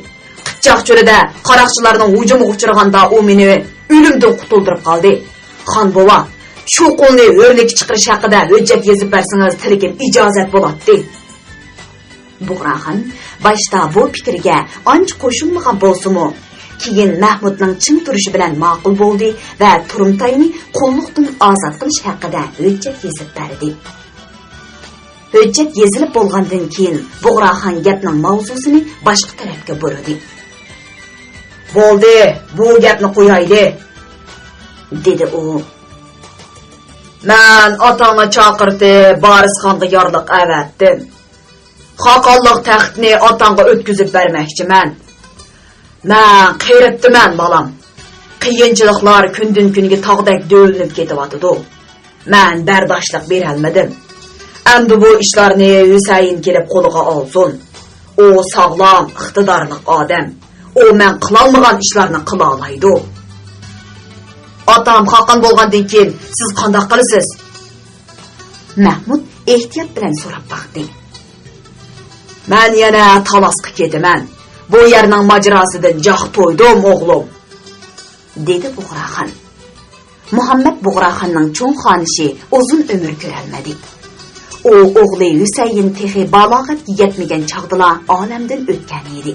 قىپچاق چۆلىدە قاراقچىلارنىڭ ھۇجۇمىغا ئۇچرىغاندا ئۇ مېنى ئۆلۈمدىن قۇتۇلدۇرۇپ قالدى. خان بوۋا، شۇ قۇلنى ھۆرلۈككە چىقىرىش ھەققىدە ھۆججەت يېزىپ بەرسىڭىز تىلىكىم ئىجازەت بولاتتى. بۇغراخان باشتا بۇ پىكىرگە ئانچە قوشۇلمىغان بولسىمۇ، كېيىن مەھمۇدنىڭ چىڭ تۇرۇشى بىلەن ماقۇل بولدى ۋە تۇرۇمتاينى قۇللۇقتىن ئازاد قىلىش ھەققىدە ھۆججەت يېزىپ بەردى. ھۆججەت يېزىلىپ بولغاندىن كېيىن، بۇغراخان گەپنىڭ ماۋزۇسىنى باشقا تەرەپكە بۇرىدى. بولدى، بۇ گەپنى قويايلى، دېدى ئۇ. مەن ئاتاڭنى چاقىرتىپ، بارىسخانغا يارلىق ئەۋەتتىم. خاقانلىق تەختنى ئاتاڭغا ئۆتكۈزۈپ بەرمەكچىمەن. مەن قېرىپتىمەن، بالام. قىيىنچىلىقلار كۈندىن-كۈنگە تاغدەك دۆۋىلىنىپ كېتىۋاتىدۇ. مەن بەرداشلىق بېرەلمىدىم. ئەمدى بۇ ئىشلارنى ھۈسەيىن كېلىپ قولىغا ئالسۇن. ئۇ ساغلام، ئىقتىدارلىق ئادەم. ئۇ مەن قىلالمىغان ئىشلارنى قىلالايدۇ. ئاتام خاقان بولغاندىن كېيىن سىز قانداق قىلىسىز؟ مەھمۇد ئېھتىيات بىلەن سوراپ باقتى. مەن يەنە تالاسقا كېتىمەن. بۇ يەرنىڭ ماجىراسىدىن جاق تويدۇم، ئوغلۇم، دېدى بۇغراخان. مۇھەممەد بۇغراخاننىڭ چوڭ خانىشى ئۇزۇن ئۆمۈر كۆرەلمىدى. ئۇ ئوغلى ھۈسەيىن تېخى بالاغەتكە يەتمىگەن چاغدىلا ئالەمدىن ئۆتكەن ئىدى.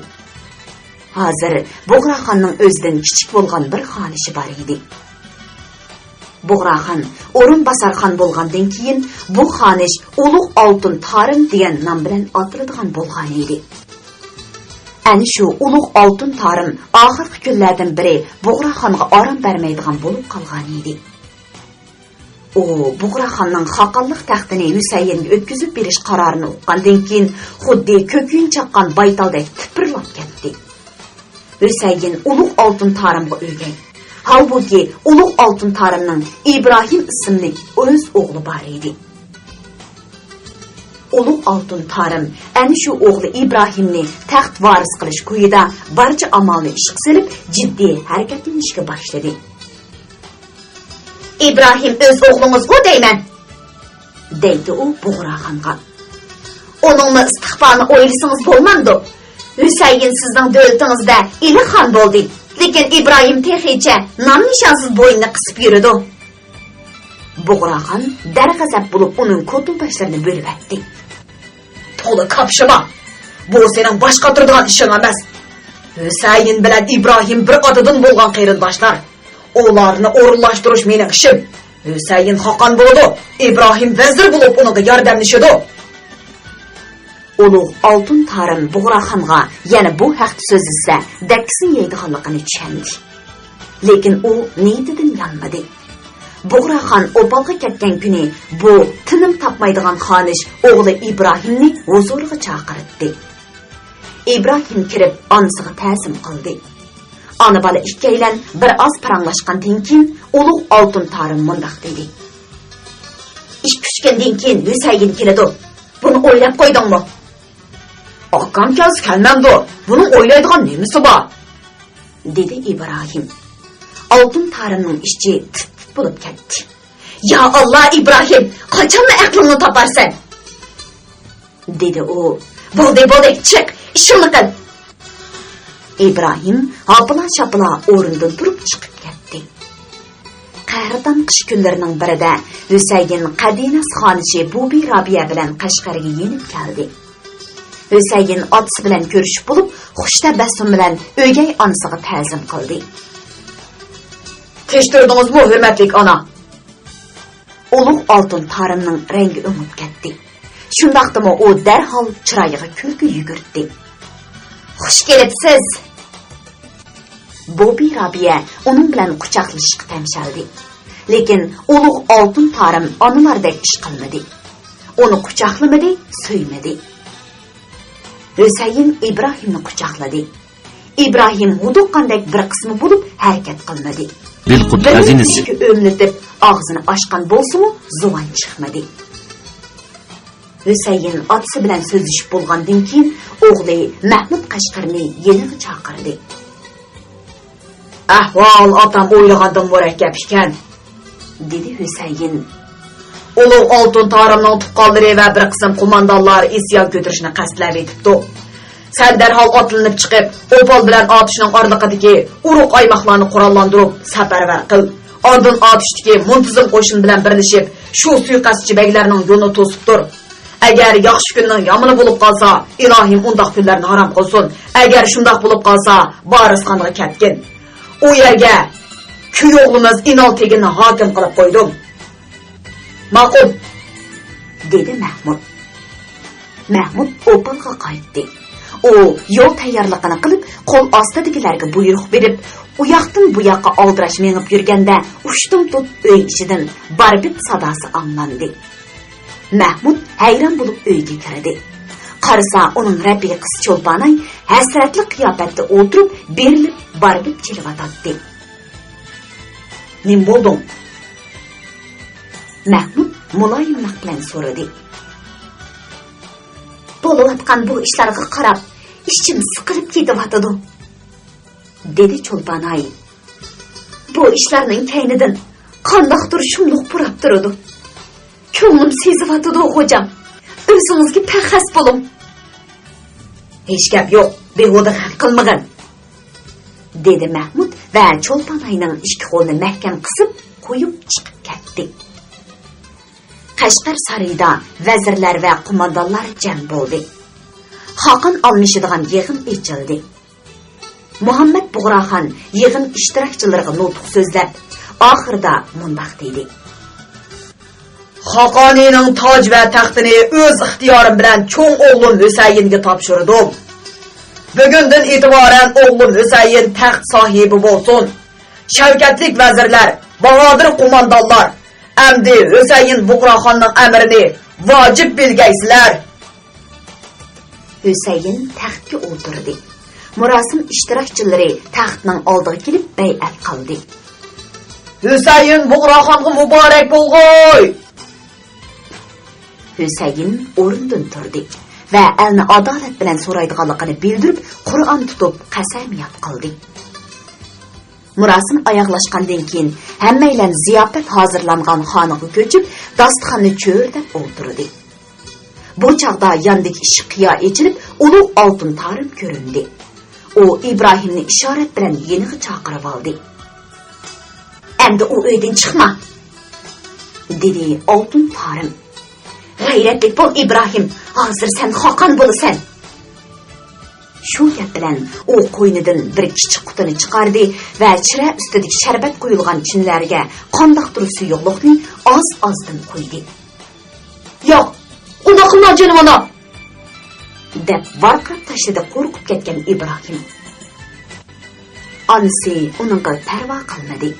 ھازىر بۇغراخاننىڭ ئۆزىدىن كىچىك بولغان بىر خانىشى بار ئىدى. بۇغراخان ئورۇنباسارخان بولغاندىن كېيىن، بۇ خانىش ئۇلۇغ ئالتۇن تارىم دېگەن نام بىلەن ئاتىلىدىغان بولغان ئىدى. ئەنە شۇ ئۇلۇغ ئالتۇن تارىم ئاخىرقى كۈنلەردىن بىرى بۇغراخانغا ئارام بەرمەيدىغان بولۇپ قالغان ئىدى. ئۇ بۇغراخاننىڭ خاقانلىق تەختىنى ھۈسەيىنگە ئۆتكۈزۈپ بېرىش قارارىنى ئۇققاندىن كېيىن، خۇددى كۆكۈيۈن چاققان بايتالدەك تىپىرلاپ كەتتى. ھۈسەيىن ئۇلۇغ ئالتۇن تارىمغا ئۆگەي. ھالبۇكى، ئۇلۇغ ئالتۇن تارىمنىڭ ئىبراھىم ئىسىملىك ئۆز ئوغلى بار ئىدى. ئۇلۇغ ئالتۇن تارىم ئەنە شۇ ئوغلى ئىبراھىمنى تەخت ۋارىس قىلىش كويىدا بارچە ئامالنى ئىشقا سېلىپ، جىددىي ھەرىكەتلىنىشكە باشلىدى. ئىبراھىم ئۆز ئوغلىڭىزغۇ دەيمەن، دەيدۇ ئۇ بۇغراخانغا. ئۇنىڭمۇ ئىستىقبالىنى ئويلىسىڭىز بولمامدۇ؟ ھۈسەيىن سىزنىڭ دۆلىتىڭىزدە ئىلى خان بولدى، لېكىن ئىبراھىم تېخىچە نام-نىشانسىز بوينىنى قىسىپ يۈرىدۇ. بۇغراخان دەرغەزەپ بولۇپ ئۇنىڭ كوتۇلداشلىرىنى بۆلۈۋەتتى. تولا كاپشىما! بۇ سېنىڭ باش قاتۇرىدىغان ئىشىڭ ئەمەس. ھۈسەيىن بىلەن ئىبراھىم بىر ئاتىدىن بولغان قېرىنداشلار. ئۇلارنى ئورۇنلاشتۇرۇش مېنىڭ ئىشىم. ھۈسەيىن خاقان بولىدۇ، ئىبراھىم ۋەزىر بولۇپ ئۇنىڭغا ياردەملىشىدۇ. ئۇلۇغ ئالتۇن تارىم بۇغراخانغا يەنە بۇ ھەقتە سۆزلىسە، دەككىسىنى يەيدىغانلىقىنى چۈشەندى. لېكىن ئۇ نىيىتىدىن يانمىدى. بۇغراخان ئوپالغا كەتكەن كۈنى بۇ تىنىم تاپمايدىغان خانىش ئوغلى ئىبراھىمنى ھۇزۇرىغا چاقىرتتى. ئىبراھىم كىرىپ ئانىسىغا تەزىم قىلدى. ئانا-بالا ئىككىيلەن بىر ئاز پاراڭلاشقاندىن كېيىن، ئۇلۇغ ئالتۇن تارىم مۇنداق دېدى: «ئىككى-ئۈچ كۈندىن كېيىن ھۈسەيىن كېلىدۇ. بۇنى ئويلاپ قويدۇڭمۇ؟» «ئاكام كەلسە كەلمەمدۇ؟ بۇنىڭ ئويلايدىغان نېمىسى بار؟» دېدى ئىبراھىم. ئالتۇن تارىمنىڭ ئىچى تىت-تىت بولۇپ كەتتى. «يا ئاللا، ئىبراھىم، قاچانلا ئەقلىڭنى تاپارسەن؟» دېدى ئۇ. «بولدى، بولدى، چىق، ئىشىڭنى قىل.» ئىبراھىم ھاپىلا-شاپىلا ئورنىدىن تۇرۇپ چىقىپ كەتتى. قەھرىتان قىش كۈنلىرىنىڭ بىرىدە ھۈسەيىن قەدىنەس خانىشى بۇبى رابىيە بىلەن قەشقەرگە يېنىپ كەلدى. ھۈسەيىن ئاتىسى بىلەن كۆرۈشۈپ بولۇپ، خۇش تەبەسسۇم بىلەن ئۆگەي ئانىسىغا تەزىم قىلدى. «تىنچ تۇردىڭىزمۇ، ھۆرمەتلىك ئانا؟» ئۇلۇغ ئالتۇن تارىمنىڭ رەڭگى ئۆڭۈپ كەتتى. شۇنداقتىمۇ ئۇ دەرھال چىرايىغا كۈلكە يۈگۈرتتى. «خۇش كېلىپسىز!» بوبى رابىيە ئۇنىڭ بىلەن قۇچاقلىشىشقا تەمشەلدى. لېكىن ئۇلۇغ ئالتۇن تارىم ئانىلاردەك ئىش قىلمىدى. ئۇنى قۇچاقلىمىدى، سۆيمىدى. ھۈسەيىن ئىبراھىمنى قۇچاقلىدى. ئىبراھىم ھودۇققاندەك بىر قىسمى بولۇپ ھەرىكەت قىلمىدى. بىلقۇت بىر خەزىنىسى. مۈشۈكى ئۆمىلىتىپ ئاغزىنى ئاچقان بولسىمۇ، زۇۋان چىقمىدى. ھۈسەيىن ئاتىسى بىلەن سۆزلىشىپ بولغاندىن كېيىن، ئوغلى مەھمۇد قەشقەرنى يېنىغا چاقىردى. «ئەھۋال ئاتام ئويلىغاندىن مۇرەككەپ ئىكەن.» دېدى ھۈسەيىن. «ئۇلۇغ ئالتۇن تارىمنىڭ تۇغقانلىرى ۋە بىر قىسىم قوماندانلار ئىسيان كۆتۈرۈشنى قەستلەۋېتىپتۇ. سەن دەرھال ئاتلىنىپ چىقىپ، ئوپال بىلەن ئاتۇشنىڭ ئارىلىقىدىكى ئۇرۇق ئايماقلارنى قوراللاندۇرۇپ سەپەرۋەر قىل. ئاندىن ئاتۇشتىكى مۇنتىزىم قوشۇن بىلەن بىرلىشىپ، شۇ سۇيىقەستچى بەگلەرنىڭ يولىنى توسۇپ تۇر. ئەگەر ياخشى كۈننىڭ يامىنى بولۇپ قالسا، ئىلاھىم ئۇنداق كۈنلەرنى ھارام قىلسۇن. ئەگەر شۇنداق بولۇپ قالسا، ۋارىسخانغا كەتكىن. ئۇ يەرگە كۈي ئوغلىمىز ئىنالتېگىننى ھاكىم قىلىپ قويدۇم.» «ماقۇل!» دېدى مەھمۇد. مەھمۇد ئوپالغا قايتتى. ئۇ يول تەييارلىقىنى قىلىپ، قول ئاستىدىكىلەرگە بۇيرۇق بېرىپ، ئۇياقتىن بۇياققا ئالدىراش مېڭىپ يۈرگەندە، ئۇشتۇمتۇت ئۆي ئىچىدىن باربىت ساداسى ئاڭلاندى. مەھمۇد ھەيران بولۇپ ئۆيگە كىردى. قارىسا، ئۇنىڭ رەپىقىسى چولپاناي ھەسرەتلىك قىياپەتتە ئولتۇرۇپ، بېرىلىپ باربىت چېلىۋاتاتتى. «نېمە بولدۇڭ؟» مەھمۇد مۇلايىملىق بىلەن سورىدى. «بولۇۋاتقان بۇ ئىشلارغا قاراپ، ئىچىم سىقىلىپ كېتىۋاتىدۇ.» دېدى چولپاناي. «بۇ ئىشلارنىڭ كەينىدىن قانداقتۇر شۇملۇق پۇراپ تۇرىدۇ. كۆڭلۈم سېزىۋاتىدۇ، غوجام. ئۆزىڭىزگە پەخەس بولۇڭ.» «ھېچ گەپ يوق، بىھۇدە غەم قىلمىغىن.» دېدى مەھمۇد ۋە چولپاناينىڭ ئىككى قولىنى مەھكەم قىسىپ، قويۇپ چىقىپ كەتتى. قەشقەر سارىيىدا ۋەزىرلەر ۋە قوماندانلار جەم بولدى. خاقان ئالمىشىدىغان يىغىن ئېچىلدى. مۇھەممەد بۇغراخان يىغىن ئىشتىراكچىلىرىغا نۇتۇق سۆزلەپ، ئاخىرىدا مۇنداق دېدى: «خاقانىينىڭ تاج ۋە تەختىنى ئۆز ئىختىيارىم بىلەن چوڭ ئوغلۇم ھۈسەيىنگە تاپشۇردۇم. بۈگۈندىن ئېتىبارەن ئوغلۇم ھۈسەيىن تەخت ساھىبى بولسۇن. شەۋكەتلىك ۋەزىرلەر، باھادىر قوماندانلار، ئەمدى ھۈسەيىن بۇغراخاننىڭ ئەمرىنى ۋاجىپ بىلگەيسىلەر.» ھۈسەيىن تەختكە ئولتۇردى. مۇراسىم ئىشتىراكچىلىرى تەختنىڭ ئالدىغا كېلىپ بەيئەت قىلدى. «ھۈسەيىن بۇغراخانغا مۇبارەك بولغاي!» ھۈسەيىن ئورنىدىن تۇردى ۋە ئەلنى ئادالەت بىلەن سورايدىغانلىقىنى بىلدۈرۈپ، قۇرئان تۇتۇپ قەسەمياد قىلدى. مۇراسىم ئاياغلاشقاندىن كېيىن، ھەممەيلەن زىياپەت ھازىرلانغان خانىغا كۆچۈپ، داستىخاننى چۆرىدەپ ئولتۇردى. بۇ چاغدا ياندىكى ئىشىك قىيا ئېچىلىپ، ئۇلۇغ ئالتۇن تارىم كۆرۈندى. ئۇ ئىبراھىمنى ئىشارەت بىلەن يېنىغا چاقىرىۋالدى. «ئەمدى ئۇ ئۆيدىن چىقما!» دېدى ئالتۇن تارىم. «غەيرەتلىك بول، ئىبراھىم، ھازىر سەن خاقان بولىسەن.» شۇ گەپ بىلەن ئۇ قوينىدىن بىر كىچىك قۇتىنى چىقاردى ۋە چىرە ئۈستىدىكى شەربەت قۇيۇلغان چىنىلەرگە قانداقتۇر سۇيۇقلۇقنى ئاز-ئازدىن قۇيدى. «ياق، ئۇنداق قىلما، جېنىم ئانا!» دەپ ۋارقىراپ تاشلىدى قورقۇپ كەتكەن ئىبراھىم. ئانىسى ئۇنىڭغا پەرۋا قىلمىدى.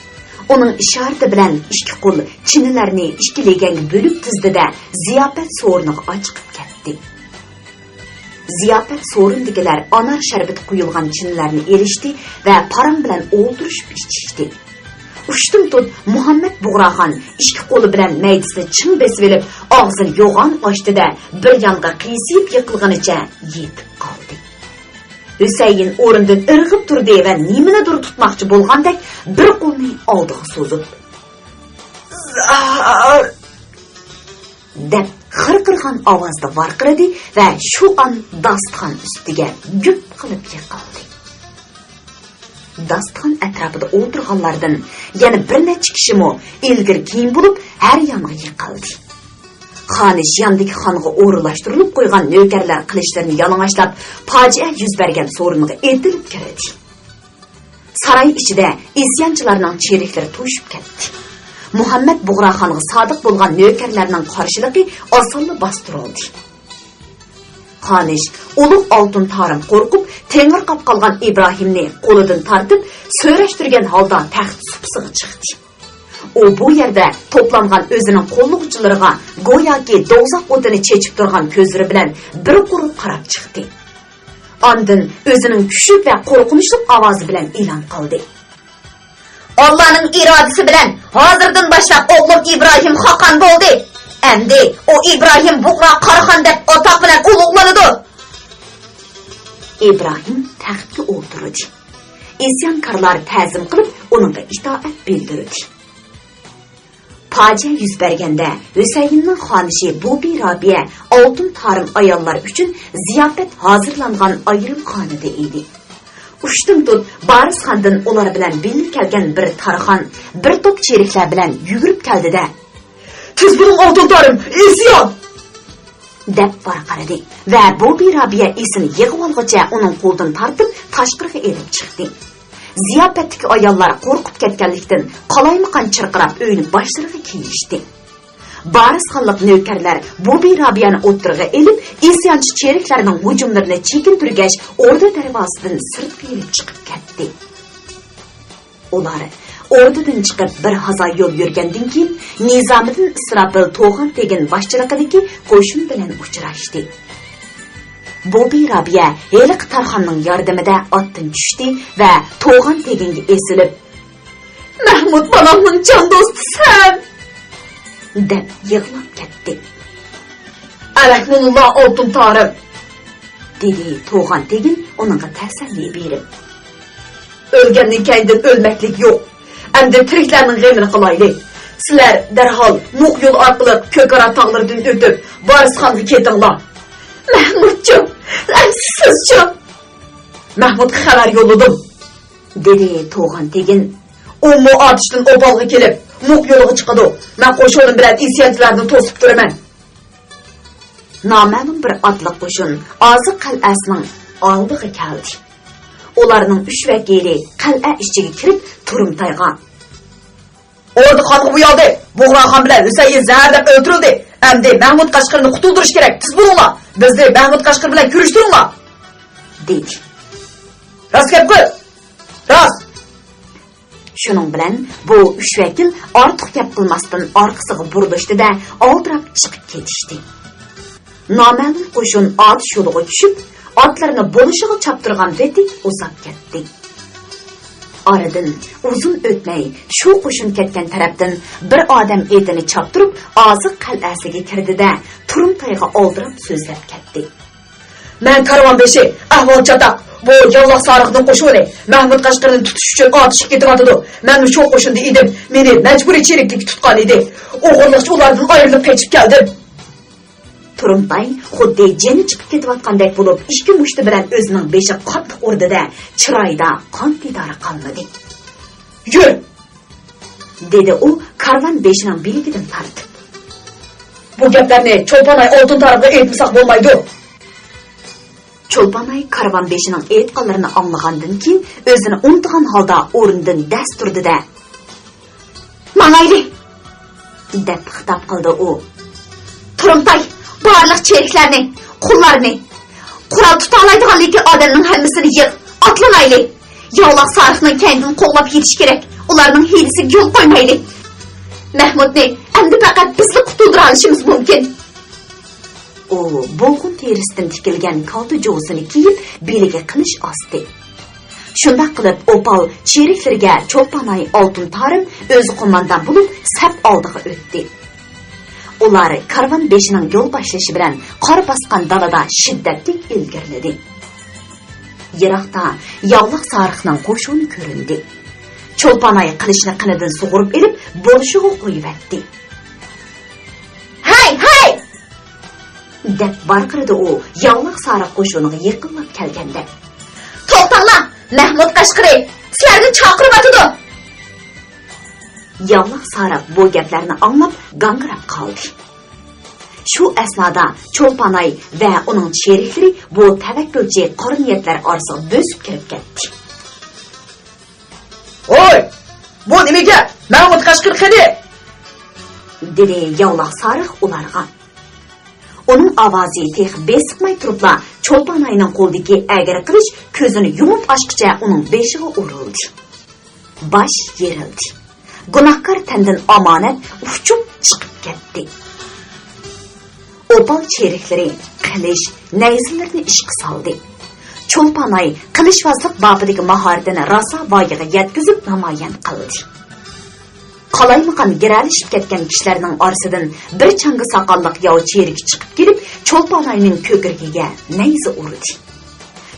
ئۇنىڭ ئىشارىتى بىلەن ئىككى قول چىنىلەرنى ئىككى لېگەنگە بۆلۈپ تىزدى-دە، زىياپەت سورۇنىغا ئاچىقىپ كەتتى. زىياپەت سورۇنىدىكىلەر ئانار شەربىتى قۇيۇلغان چىنىلەرنى ئېلىشتى ۋە پاراڭ بىلەن ئولتۇرۇشۇپ ئىچىشتى. ئۇشتۇمتۇت مۇھەممەد بۇغراخان ئىككى قولى بىلەن مەيدىسىنى چىڭ بېسىۋېلىپ، ئاغزىنى يوغان ئاچتى-دە، بىر يانغا قىيسىيىپ يىقىلغىنىچە يېتىپ قالدى. ھۈسەيىن ئورنىدىن ئىرغىپ تۇردى ۋە نېمىنىدۇر تۇتماقچى بولغاندەك بىر قولىنى ئالدىغا سوزۇپ، «زار!» دەپ خىرقىرىغان ئاۋازدا ۋارقىرىدى ۋە شۇ ئان داستىخان ئۈستىگە گۈپ قىلىپ يىقىلدى. داستىخان ئەتراپىدا ئولتۇرغانلاردىن يەنە بىر نەچچە كىشىمۇ ئىلگىرى كېيىن بولۇپ ھەر يانغا يىقىلدى. خانىش ياندىكى خانغا ئورۇنلاشتۇرۇلۇپ قويغان نۆكەرلەر قىلىچلىرىنى يالىڭاچلاپ، پاجىئە يۈز بەرگەن سورۇنغا ئېتىلىپ كىردى. ساراي ئىچىدە ئىسيانچىلارنىڭ چېرىكلىرى توشۇپ كەتتى. مۇھەممەد بۇغراخانغا سادىق بولغان نۆكەرلەرنىڭ قارشىلىقى ئاسانلا باستۇرۇلدى. خانىش ئۇلۇغ ئالتۇن تارىم قورقۇپ، تېڭىرقاپ قالغان ئىبراھىمنى قولىدىن تارتىپ، سۆرەشتۈرگەن ھالدا تەخت سۇپىسىغا چىقتى. ئۇ بۇ يەردە توپلانغان ئۆزىنىڭ قوللىغۇچىلىرىغا گوياكى دوزاخ ئوتىنى چېچىپ تۇرغان كۆزلىرى بىلەن بىر قۇر قاراپ چىقتى. ئاندىن ئۆزىنىڭ كۈچلۈك ۋە قورقۇنچلۇق ئاۋازى بىلەن ئېلان قىلدى: «ئاللانىڭ ئىرادىسى بىلەن ھازىردىن باشلاپ ئوغلۇم ئىبراھىم خاقان بولدى. ئەمدى ئۇ ئىبراھىم بۇغرا قاراخان دەپ ئاتاق بىلەن ئۇلۇغلىنىدۇ.» ئىبراھىم تەختكە ئولتۇردى. ئىسيانكارلار تەزىم قىلىپ، ئۇنىڭغا ئىتائەت بىلدۈردى. پاجىئە يۈز بەرگەندە، ھۈسەيىننىڭ خانىشى بۇبى رابىيە ئالتۇن تارىم ئاياللار ئۈچۈن زىياپەت ھازىرلانغان ئايرىم خانىدا ئىدى. ئۇشتۇمتۇت بارىسخاندىن ئۇلار بىلەن بىللە كەلگەن بىر تارخان بىر توپ چېرىكلەر بىلەن يۈگۈرۈپ كەلدى-دە، «تېز بولۇڭ، ئالتۇن تارىم، ئىسيان!» دەپ ۋارقىرىدى ۋە بۇبى رابىيە ئېسىنى يىغىۋالغۇچە ئۇنىڭ قولىدىن تارتىپ تاشقىرىغا ئېلىپ چىقتى. زىياپەتتىكى ئاياللار قورقۇپ كەتكەنلىكتىن، قالايمىقان چىرقىراپ ئۆينى باشلىرىغا كىيىشتى. بارىسخانلىق نۆكەرلەر بۇبى رابىيەنى ئوتتۇرىغا ئېلىپ، ئىسيانچى چېرىكلەرنىڭ ھۇجۇملىرىنى چېكىندۈرگەچ، ئوردا دەرۋازىسىدىن سىرتقا يېنىپ چىقىپ كەتتى. ئۇلار ئوردىدىن چىقىپ بىر ھازا يول يۈرگەندىن كېيىن، نىزامىدىن ئىسراپىل توغان تېگىن باشچىلىقىدىكى قوشۇن بىلەن ئۇچراشتى. بۇبى رابىيە ھېلىقى تارخاننىڭ ياردىمىدە ئاتتىن چۈشتى ۋە توغان تېگىنگە ئېسىلىپ، «مەھمۇد بالامنىڭ جان دوستى سەن!» دەپ يىغلاپ كەتتى. «ئەلەھمۇللا، ئالتۇن تارىم!» دېدى توغان تېگىن ئۇنىڭغا تەسەللى بېرىپ. «ئۆلگەندىن كەينىدىن ئۆلمەكلىك يوق. ئەمدى تىرىكلەرنىڭ غېمىنى قىلايلى. سىلەر دەرھال مۇغ يول ئارقىلىق كۆكارا تاغلىرىدىن ئۆتۈپ، بارىسخانغا كېتىڭلار.» «مەھمۇدجان، سىزچۇ؟» «مەھمۇدقا خەۋەر يوللىدىم.» دېدى توغان تېگىن. «ئۇمۇ ئاتۇشتىن ئوپالغا كېلىپ، مۇغ يولىغا چىقىدۇ. مەن قوشۇنۇم بىلەن ئىسيانچىلارنى توسۇپ تۇرىمەن.» نامەلۇم بىر ئاتلىق قوشۇن ئازىق قەلئەسىنىڭ ئالدىغا كەلدى. ئۇلارنىڭ ئۈچ ۋەكىلى قەلئە ئىچىگە كىرىپ، تۇرۇمتايغا، «ئوردا خانغا ئۇيالدى. بۇغراخان بىلەن ھۈسەيىن زەھەرلەپ ئۆلتۈرۈلدى. ئەمدى مەھمۇد قەشقىرىنى قۇتۇلدۇرۇش كېرەك. تېز بولۇڭلار. بىزنى مەھمۇد قەشقىر بىلەن كۆرۈشتۈرۈڭلار.» دېدى. «راست گەپ قىل. راست.» شۇنىڭ بىلەن بۇ ئۈچ ۋەكىل ئارتۇق گەپ قىلماستىن ئارقىسىغا بۇرۇلۇشتى-دە، ئالدىراپ چىقىپ كېتىشتى. نامەلۇم قوشۇن ئاتۇش يولىغا چۈشۈپ، ئاتلىرىنى بولۇشىغا چاپتۇرغان پېتى ئۇزاپ كەتتى. ئارىدىن ئۇزۇن ئۆتمەي، شۇ قوشۇن كەتكەن تەرەپتىن بىر ئادەم ئېتىنى چاپتۇرۇپ، ئازىق قەلئەسىگە كىردى-دە، تۇرۇمتايغا ئالدىراپ سۆزلەپ كەتتى. «مەن كارۋان بېشى، ئەھۋال چاتاق. بۇ ياللاق سارىقنىڭ قوشۇنى مەھمۇد قەشقىرىنى تۇتۇش ئۈچۈن ئاتۇشقا كېتىۋاتىدۇ. مەنمۇ شۇ قوشۇندا ئىدىم. مېنى مەجبۇرىي چېرىكلىككە تۇتقان ئىدى. ئوغرىلىقچە ئۇلاردىن ئايرىلىپ قېچىپ كەلدىم.» تۇرۇمتاي خۇددى جېنى چىقىپ كېتىۋاتقاندەك بولۇپ، ئىككى مۇشتى بىلەن ئۆزىنىڭ بېشىغا قاتتىق ئۇردى-دە، چىرايىدا قان دىدارى قالمىدى. «يۈر!» دېدى ئۇ كارۋان بېشىنىڭ بىلىكىدىن تارتىپ. «بۇ گەپلەرنى چولپاناي ئالتۇن تارىمغا ئېيتمىساق بولمايدۇ.» چولپاناي كارۋان بېشىنىڭ ئېيتقانلىرىنى ئاڭلىغاندىن كېيىن، ئۆزىنى ئۇنتۇغان ھالدا ئورنىدىن دەس تۇردى-دە، «ماڭايلى!» دەپ خىتاب قىلدى ئۇ. «تۇرۇمتاي، بارلىق چېرىكلەرنى، قۇللارنى، قورال تۇتالايدىغان لېكىن ئادەمنىڭ ھەممىسىنى يىغ، ئاتلىنايلى! ياۋلاق سارىقنىڭ كەينىدىن قوغلاپ يېتىش كېرەك، ئۇلارنىڭ ھىيلىسىگە يول قويمايلى! مەھمۇدنى ئەمدى پەقەت بىزلا قۇتۇلدۇرالىشىمىز مۇمكىن.» ئۇ بوغۇن تېرىسىدىن تىكىلگەن كالتا جۇۋىسىنى كىيىپ، بېلىگە قىلىچ ئاستى. شۇنداق قىلىپ، ئوپال چېرىكلىرىگە چولپاناي ئالتۇن تارىم ئۆزى قوماندان بولۇپ، سەپ ئالدىغا ئۆتتى. ئۇلار كارۋان بېشىنىڭ يول باشلىشى بىلەن قار باسقان دالىدا شىددەتلىك ئىلگىرىلىدى. يىراقتا ياۋلاق سارىقنىڭ قوشۇنى كۆرۈندى. چولپاناي قىلىچنى قېنىدىن سۇغۇرۇپ ئېلىپ، بولۇشىغا قويۇۋەتتى. «ھەي، ھەي!» دەپ ۋارقىرىدى ئۇ ياۋلاق سارىق قوشۇنىغا يېقىنلاپ كەلگەندە. «توختاڭلار! مەھمۇد قەشقىرى سىلەرنى چاقىرىۋاتىدۇ!» ياۋلاق سارىق بۇ گەپلەرنى ئاڭلاپ گاڭگىراپ قالدى. شۇ ئەسنادا چولپاناي ۋە ئۇنىڭ چېرىكلىرى بۇ تەۋەككۈلچى قارا نىيەتلەر ئارىسىغا بۆسۈپ كىرىپ كەتتى. «ھوي! بۇ نېمە گەپ؟ مەھمۇد قەشقىرى قېنى؟» دېدى ياۋلاق سارىق ئۇلارغا. ئۇنىڭ ئاۋازى تېخى بېسىقماي تۇرۇپلا، چولپاناينىڭ قولىدىكى ئەگرى قىلىچ كۆزىنى يۇمۇپ ئاچقۇچە ئۇنىڭ بېشىغا ئۇرۇلدى. باش يېرىلدى. گۇناھكار تەندىن ئامانەت ئۇچۇپ چىقىپ كەتتى. ئوپال چېرىكلىرى قىلىچ، نەيزىلىرىنى ئىشقا سالدى. چولپاناي قىلىچۋازلىق بابىدىكى ماھارىتىنى راسا ۋايىغا يەتكۈزۈپ نامايان قىلدى. قالايمىقان گىرەلىشىپ كەتكەن كىشىلەرنىڭ ئارىسىدىن بىر چاڭگا ساقاللىق ياۋ چېرىكى چىقىپ كېلىپ، چولپاناينىڭ كۆكرىكىگە نەيزە ئۇردى.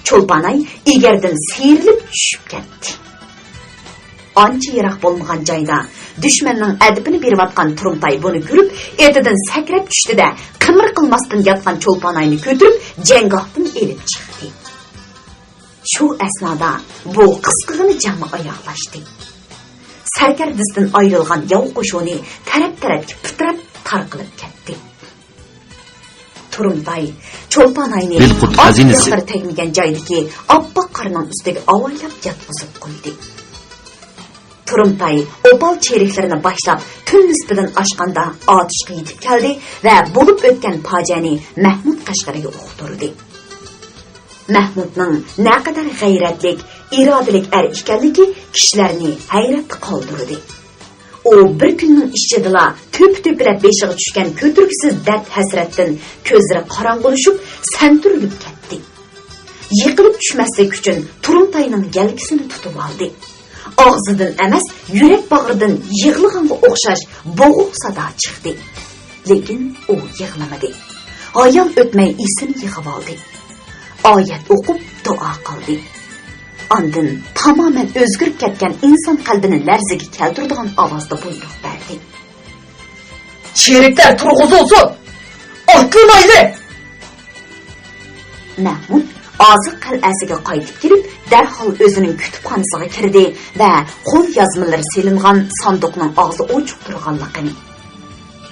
چولپاناي ئېگەردىن سىيرىلىپ چۈشۈپ كەتتى. ئانچە يىراق بولمىغان جايدا دۈشمەننىڭ ئەدىپىنى بېرىۋاتقان تۇرۇمتاي بۇنى كۆرۈپ، ئېتىدىن سەكرەپ چۈشتى-دە، قىمىر قىلماستىن ياتقان چولپاناينى كۆتۈرۈپ، جەڭگاھتىن ئېلىپ چىقتى. شۇ ئەسنادا بۇ قىسقىغىنە جەڭمۇ ئاياغلاشتى. سەركەردىسىدىن ئايرىلغان ياۋ قوشۇنى تەرەپ-تەرەپكە پىتىراپ تارقىلىپ كەتتى. تۇرۇمتاي چولپاناينى بىلقۇت ئات خەزىنىسى. تۇياقلىرى تەگمىگەن جايدىكى ئاپئاق قارنىڭ ئۈستىگە ئاۋايلاپ ياتقۇزۇپ قويدى. تۇرۇمتاي ئوپال چېرىكلىرىنى باشلاپ، تۈن نىسپىدىن ئاشقاندا ئاتۇشقا يېتىپ كەلدى ۋە بولۇپ ئۆتكەن پاجىئەنى مەھمۇد قەشقىرىگە ئۇقتۇردى. مەھمۇدنىڭ نەقەدەر غەيرەتلىك، ئىرادىلىك ئەر ئىكەنلىكى كىشىلەرنى ھەيرەتتە قالدۇردى. ئۇ بىر كۈننىڭ ئىچىدىلا تۆپە-تۆپىلەپ بېشىغا چۈشكەن كۆتۈرگۈسىز دەرد-ھەسرەتتىن كۆزلىرى قاراڭغۇلىشىپ، سەنتۈرۈلۈپ كەتتى. يىقىلىپ چۈشمەسلىك ئۈچۈن تۇرۇمتاينىڭ يەلكىسىنى تۇتۇۋالدى. ئاغزىدىن ئەمەس، يۈرەك باغرىدىن يىغلىغانغا ئوخشاش بوغۇق سادا چىقتى. لېكىن ئۇ يىغلىمىدى. ھايال ئۆتمەي ئېسىنى يىغىۋالدى. ئايەت ئوقۇپ دۇئا قىلدى. ئاندىن تامامەن ئۆزگىرىپ كەتكەن ئىنسان قەلبىنى لەرزىگە كەلتۈرىدىغان ئاۋازدا بۇيرۇق بەردى. چېرىكلەر تۇرغۇزۇلسۇن! ئاتلىنايلى! مەھمۇد ئازىق قەلئەسىگە قايتىپ كېلىپ، دەرھال ئۆزىنىڭ كۇتۇپخانىسىغا كىردى ۋە قول يازمىلىرى سېلىنغان ساندۇقنىڭ ئاغزى ئوچۇق تۇرغانلىقىنى،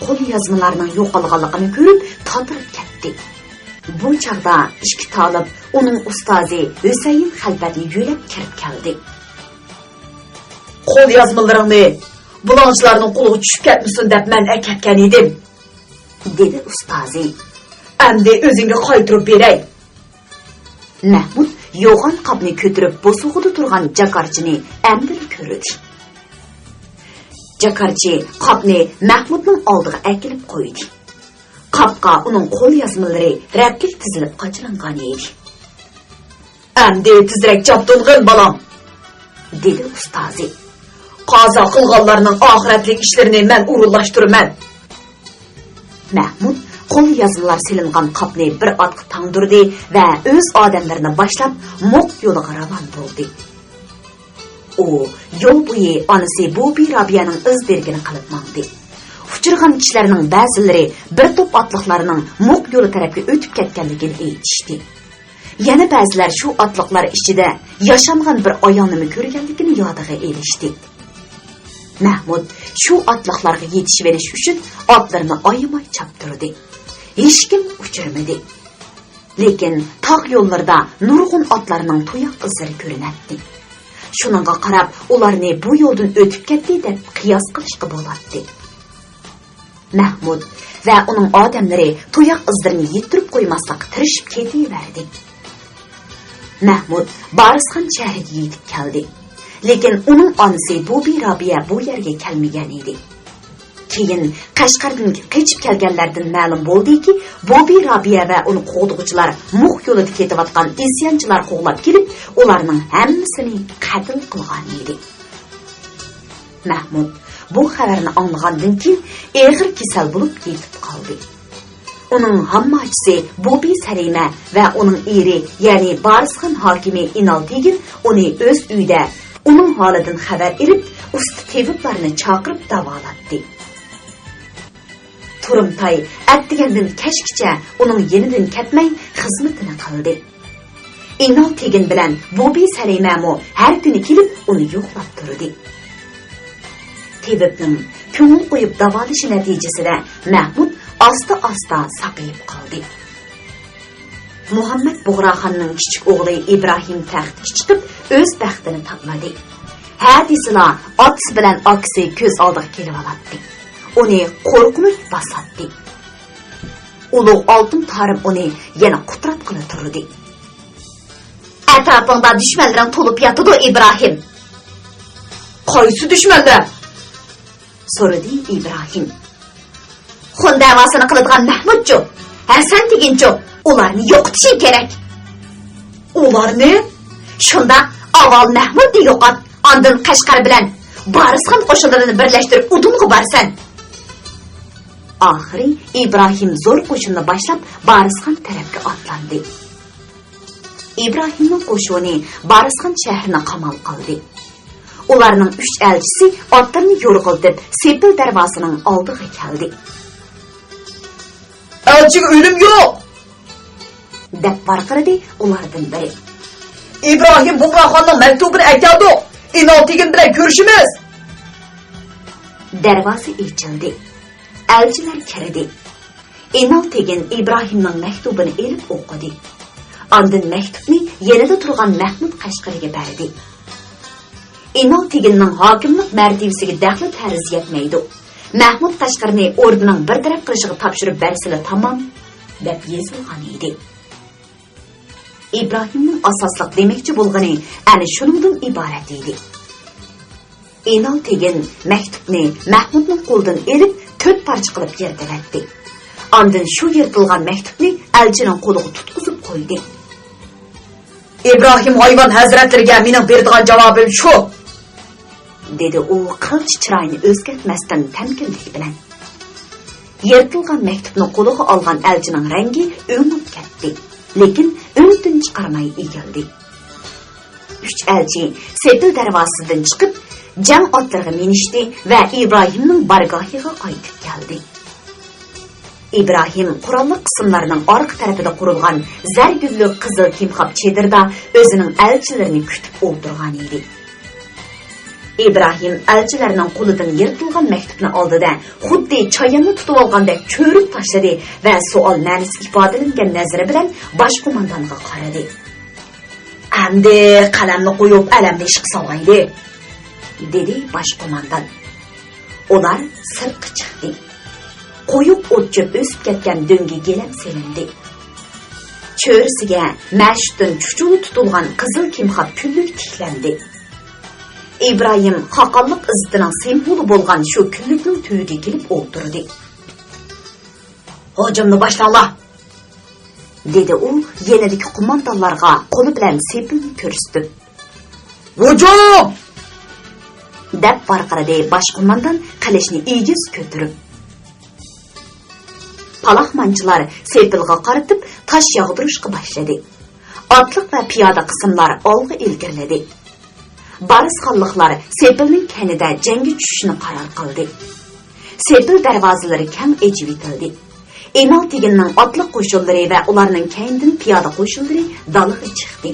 قول يازمىلارنىڭ يوقالغانلىقىنى كۆرۈپ تاتىرىپ كەتتى. بۇ چاغدا ئىككى تالىپ ئۇنىڭ ئۇستازى ھۈسەيىن خەلپەتنى يۆلەپ كىرىپ كەلدى. قول يازمىلىرىڭنى بۇلاڭچىلارنىڭ قولىغا چۈشۈپ كەتمىسۇن دەپ مەن ئەكەتكەن ئىدىم، دېدى ئۇستازى. ئەمدى ئۆزۈڭگە قايتۇرۇپ بېرەي. مەھمۇد يوغان قاپنى كۆتۈرۈپ بوسۇغىدا تۇرغان جاكارچىنى ئەمدىلا كۆردى. جاكارچى قاپنى مەھمۇدنىڭ ئالدىغا ئەكېلىپ قويدى. قاپقا ئۇنىڭ قول يازمىلىرى رەتلىك تىزىلىپ قاچىلانغان ئىدى. ئەمدى تېزرەك چاپتۇنغىن، بالام، دېدى ئۇستازى. قازا قىلغانلارنىڭ ئاخىرەتلىك ئىشلىرىنى مەن ئورۇنلاشتۇرىمەن. مەھمۇد قول يازمىلار سېلىنغان قاپنى بىر ئاتقا تاڭدۇردى ۋە ئۆز ئادەملىرىنى باشلاپ موق يولىغا راۋان بولدى. ئۇ يول بويى ئانىسى بۇبى رابىيەنىڭ ئىز دېرىكىنى قىلىپ ماڭدى. ئۇچرىغان كىشىلەرنىڭ بەزىلىرى بىر توپ ئاتلىقلارنىڭ موق يولى تەرەپكە ئۆتۈپ كەتكەنلىكىنى ئېيتىشتى. يەنە بەزىلەر شۇ ئاتلىقلار ئىچىدە ياشانغان بىر ئايالنىمۇ كۆرگەنلىكىنى يادىغا ئېلىشتى. مەھمۇد شۇ ئاتلىقلارغا يېتىشىۋېلىش ئۈچۈن ئاتلىرىنى ئايىماي چاپتۇردى. ھېچكىم ئۇچرىمىدى. لېكىن تاغ يوللىرىدا نۇرغۇن ئاتلارنىڭ تۇياق ئىزلىرى كۆرۈنەتتى. شۇنىڭغا قاراپ، ئۇلارنى بۇ يولدىن ئۆتۈپ كەتتى دەپ قىياس قىلىشقا بولاتتى. مەھمۇد ۋە ئۇنىڭ ئادەملىرى تۇياق ئىزلىرىنى يىتتۈرۈپ قويماسلىققا تىرىشىپ كېتىۋەردى. مەھمۇد بارىسخان شەھىرىگە يېتىپ كەلدى. لېكىن ئۇنىڭ ئانىسى بۇبى رابىيە بۇ يەرگە كەلمىگەن ئىدى. كېيىن قەشقەردىن قېچىپ كەلگەنلەردىن مەلۇم بولدىكى، بۇبى رابىيە ۋە ئۇنى قوغدىغۇچىلار مۇخ يولىدا كېتىۋاتقان ئىسيانچىلار قوغلاپ كېلىپ، ئۇلارنىڭ ھەممىسىنى قەتل قىلغان ئىدى. مەھمۇد بۇ خەۋەرنى ئاڭلىغاندىن كېيىن ئېغىر كېسەل بولۇپ يېتىپ قالدى. ئۇنىڭ ھامماچىسى بۇبى سەلىمە ۋە ئۇنىڭ ئېرى، يەنى بارىسخان ھاكىمى ئىنال تېگىن ئۇنى ئۆز ئۆيىدە، ئۇنىڭ ھالىدىن خەۋەر ئېلىپ، ئۇستا تېۋىپلارنى چاقىرىپ داۋالاتتى. تۇرۇمتاي ئەتىگەندىن كەچكىچە ئۇنىڭ يېنىدىن كەتمەي خىزمىتىنى قىلدى. ئىنال تېگىن بىلەن بۇبى سەلىمەمۇ ھەر كۈنى كېلىپ ئۇنى يوقلاپ تۇردى. تېۋىپنىڭ كۆڭۈل قويۇپ داۋالىشى نەتىجىسىدە مەھمۇد ئاستا-ئاستا ساقىيىپ قالدى. مۇھەممەد بۇغراخاننىڭ كىچىك ئوغلى ئىبراھىم تەختكە چىقىپ، ئۆز بەختىنى تاپمىدى. ھە دېسىلا، ئاتىسى بىلەن ئاكىسى كۆز ئالدىغا كېلىۋالاتتى. ئۇنى قورقۇنچ باساتتى. ئۇلۇغ ئالتۇن تارىم ئۇنى يەنە قۇتراتقىلى تۇردى. ئەتراپىڭدا دۈشمەنلىرىڭ تولۇپ ياتىدۇ، ئىبراھىم. قايسى دۈشمەنلەر؟ سورىدى ئىبراھىم. خۇن دەۋاسىنى قىلىدىغان مەھمۇدچۇ؟ ھەسەن تېگىنچۇ؟ ئۇلارنى يوقىتىشىڭ كېرەك. ئۇلارنى؟ شۇنداق، ئاۋۋال مەھمۇدنى يوقات، ئاندىن قەشقەر بىلەن بارىسخان قوشۇنلىرىنى بىرلەشتۈرۈپ ئۇدۇلغا بارىسەن. ئاخىرى ئىبراھىم زور قوشۇننى باشلاپ بارىسخان تەرەپكە ئاتلاندى. ئىبراھىمنىڭ قوشۇنى بارىسخان شەھىرىنى قامال قىلدى. ئۇلارنىڭ ئۈچ ئەلچىسى ئاتلىرىنى يورغىلىتىپ سېپىل دەرۋازىنىڭ ئالدىغا كەلدى. ئەلچىگە ئۆلۈم يوق! دەپ ۋارقىرىدى ئۇلاردىن بىرى. ئىبراھىم بۇغراخاننىڭ مەكتۇبىنى ئەكەلدۇق. ئىنال تېگىن بىلەن كۆرۈشىمىز. دەرۋازا ئېچىلدى. ئەلچىلەر كىردى. ئىنال تېگىن ئىبراھىمنىڭ مەكتۇبىنى ئېلىپ ئوقۇدى. ئاندىن مەكتۇبنى يېنىدا تۇرغان مەھمۇد قەشقىرىگە بەردى. ئىنال تېگىننىڭ ھاكىملىق مەرتىۋىسىگە دەخلى تەرۇز يەتمەيدۇ. مەھمۇد قەشقىرىنى ئوردىنىڭ بىر تەرەپ قىلىشىغا تاپشۇرۇپ بەرسىلە تامام، دەپ يېزىلغان ئىدى. ئىبراھىمنىڭ ئاساسلىق دېمەكچى بولغىنى ئەنە شۇنىڭدىن ئىبارەت ئىدى. ئىنال تېگىن مەكتۇپنى مەھمۇدنىڭ قولىدىن ئېلىپ، تۆت پارچە قىلىپ يىرتىۋەتتى. ئاندىن شۇ يىرتىلغان مەكتۇپنى ئەلچىنىڭ قولىغا تۇتقۇزۇپ قويدى. ئىبراھىم ھايۋان ھەزرەتلىرىگە مېنىڭ بېرىدىغان جاۋابىم شۇ! دېدى ئۇ قىلچە چىرايىنى ئۆزگەرتمەستىن تەمكىنلىك بىلەن. يىرتىلغان مەكتۇپنى قولىغا ئالغان ئەلچىنىڭ رەڭگى ئۆڭۈپ كەتتى، لېكىن ئۈن-تىن چىقارماي ئېگىلدى. ئۈچ ئەلچى سېپىل دەرۋازىسىدىن چىقىپ، جەڭ ئاتلىرىغا مىنىشتى ۋە ئىبراھىمنىڭ بارگاھىغا قايتىپ كەلدى. ئىبراھىم قوراللىق قىسىملارنىڭ ئارقا تەرىپىدە قۇرۇلغان زەرگۈللۈك قىزىل كىمخاب چېدىردا ئۆزىنىڭ ئەلچىلىرىنى كۈتۈپ ئولتۇرغان ئىدى. ئىبراھىم ئەلچىلەرنىڭ قولىدىن يىرتىلغان مەكتۇپنى ئالدى-دە، خۇددى چاياننى تۇتۇۋالغاندەك چۆرۈپ تاشلىدى ۋە سوئال مەنىسى ئىپادىلەنگەن نەزىرى بىلەن باش قوماندانغا قارىدى. ئەمدى قەلەمنى قويۇپ، ئەلەمنى ئىشقا سالغايلى، دېدى باش قوماندان. ئۇلار سىرتقا چىقتى. قويۇق ئوت-چۆپ ئۆسۈپ كەتكەن دۆڭگە گىلەم سېلىندى. چۆرىسىگە مەشۇتتىن چۇچۇلا تۇتۇلغان قىزىل كىمخاب كۈنلۈك تىكلەندى. ئىبراھىم خاقانلىق ئىززىتىنىڭ سىمۋولى بولغان شۇ كۈنلۈكنىڭ تۈۋىگە كېلىپ ئولتۇردى. ھۇجۇمنى باشلاڭلار! دېدى ئۇ يېنىدىكى قوماندانلارغا قولى بىلەن سېپىلنى كۆرسىتىپ. ھۇجۇم! دەپ ۋارقىرىدى باش قوماندان قىلىچنى ئېگىز كۆتۈرۈپ. پالاخمانچىلار سېپىلغا قارىتىپ تاش ياغدۇرۇشقا باشلىدى. ئاتلىق ۋە پىيادە قىسىملار ئالغا ئىلگىرىلىدى. بارىسخانلىقلار سېپىلنىڭ كەينىدە جەڭگە چۈشۈشنى قارار قىلدى. سېپىل دەرۋازىلىرى كەڭ ئېچىۋېتىلدى. ئىنال تېگىننىڭ ئاتلىق قوشۇنلىرى ۋە ئۇلارنىڭ كەينىدىن پىيادە قوشۇنلىرى دالىغا چىقتى.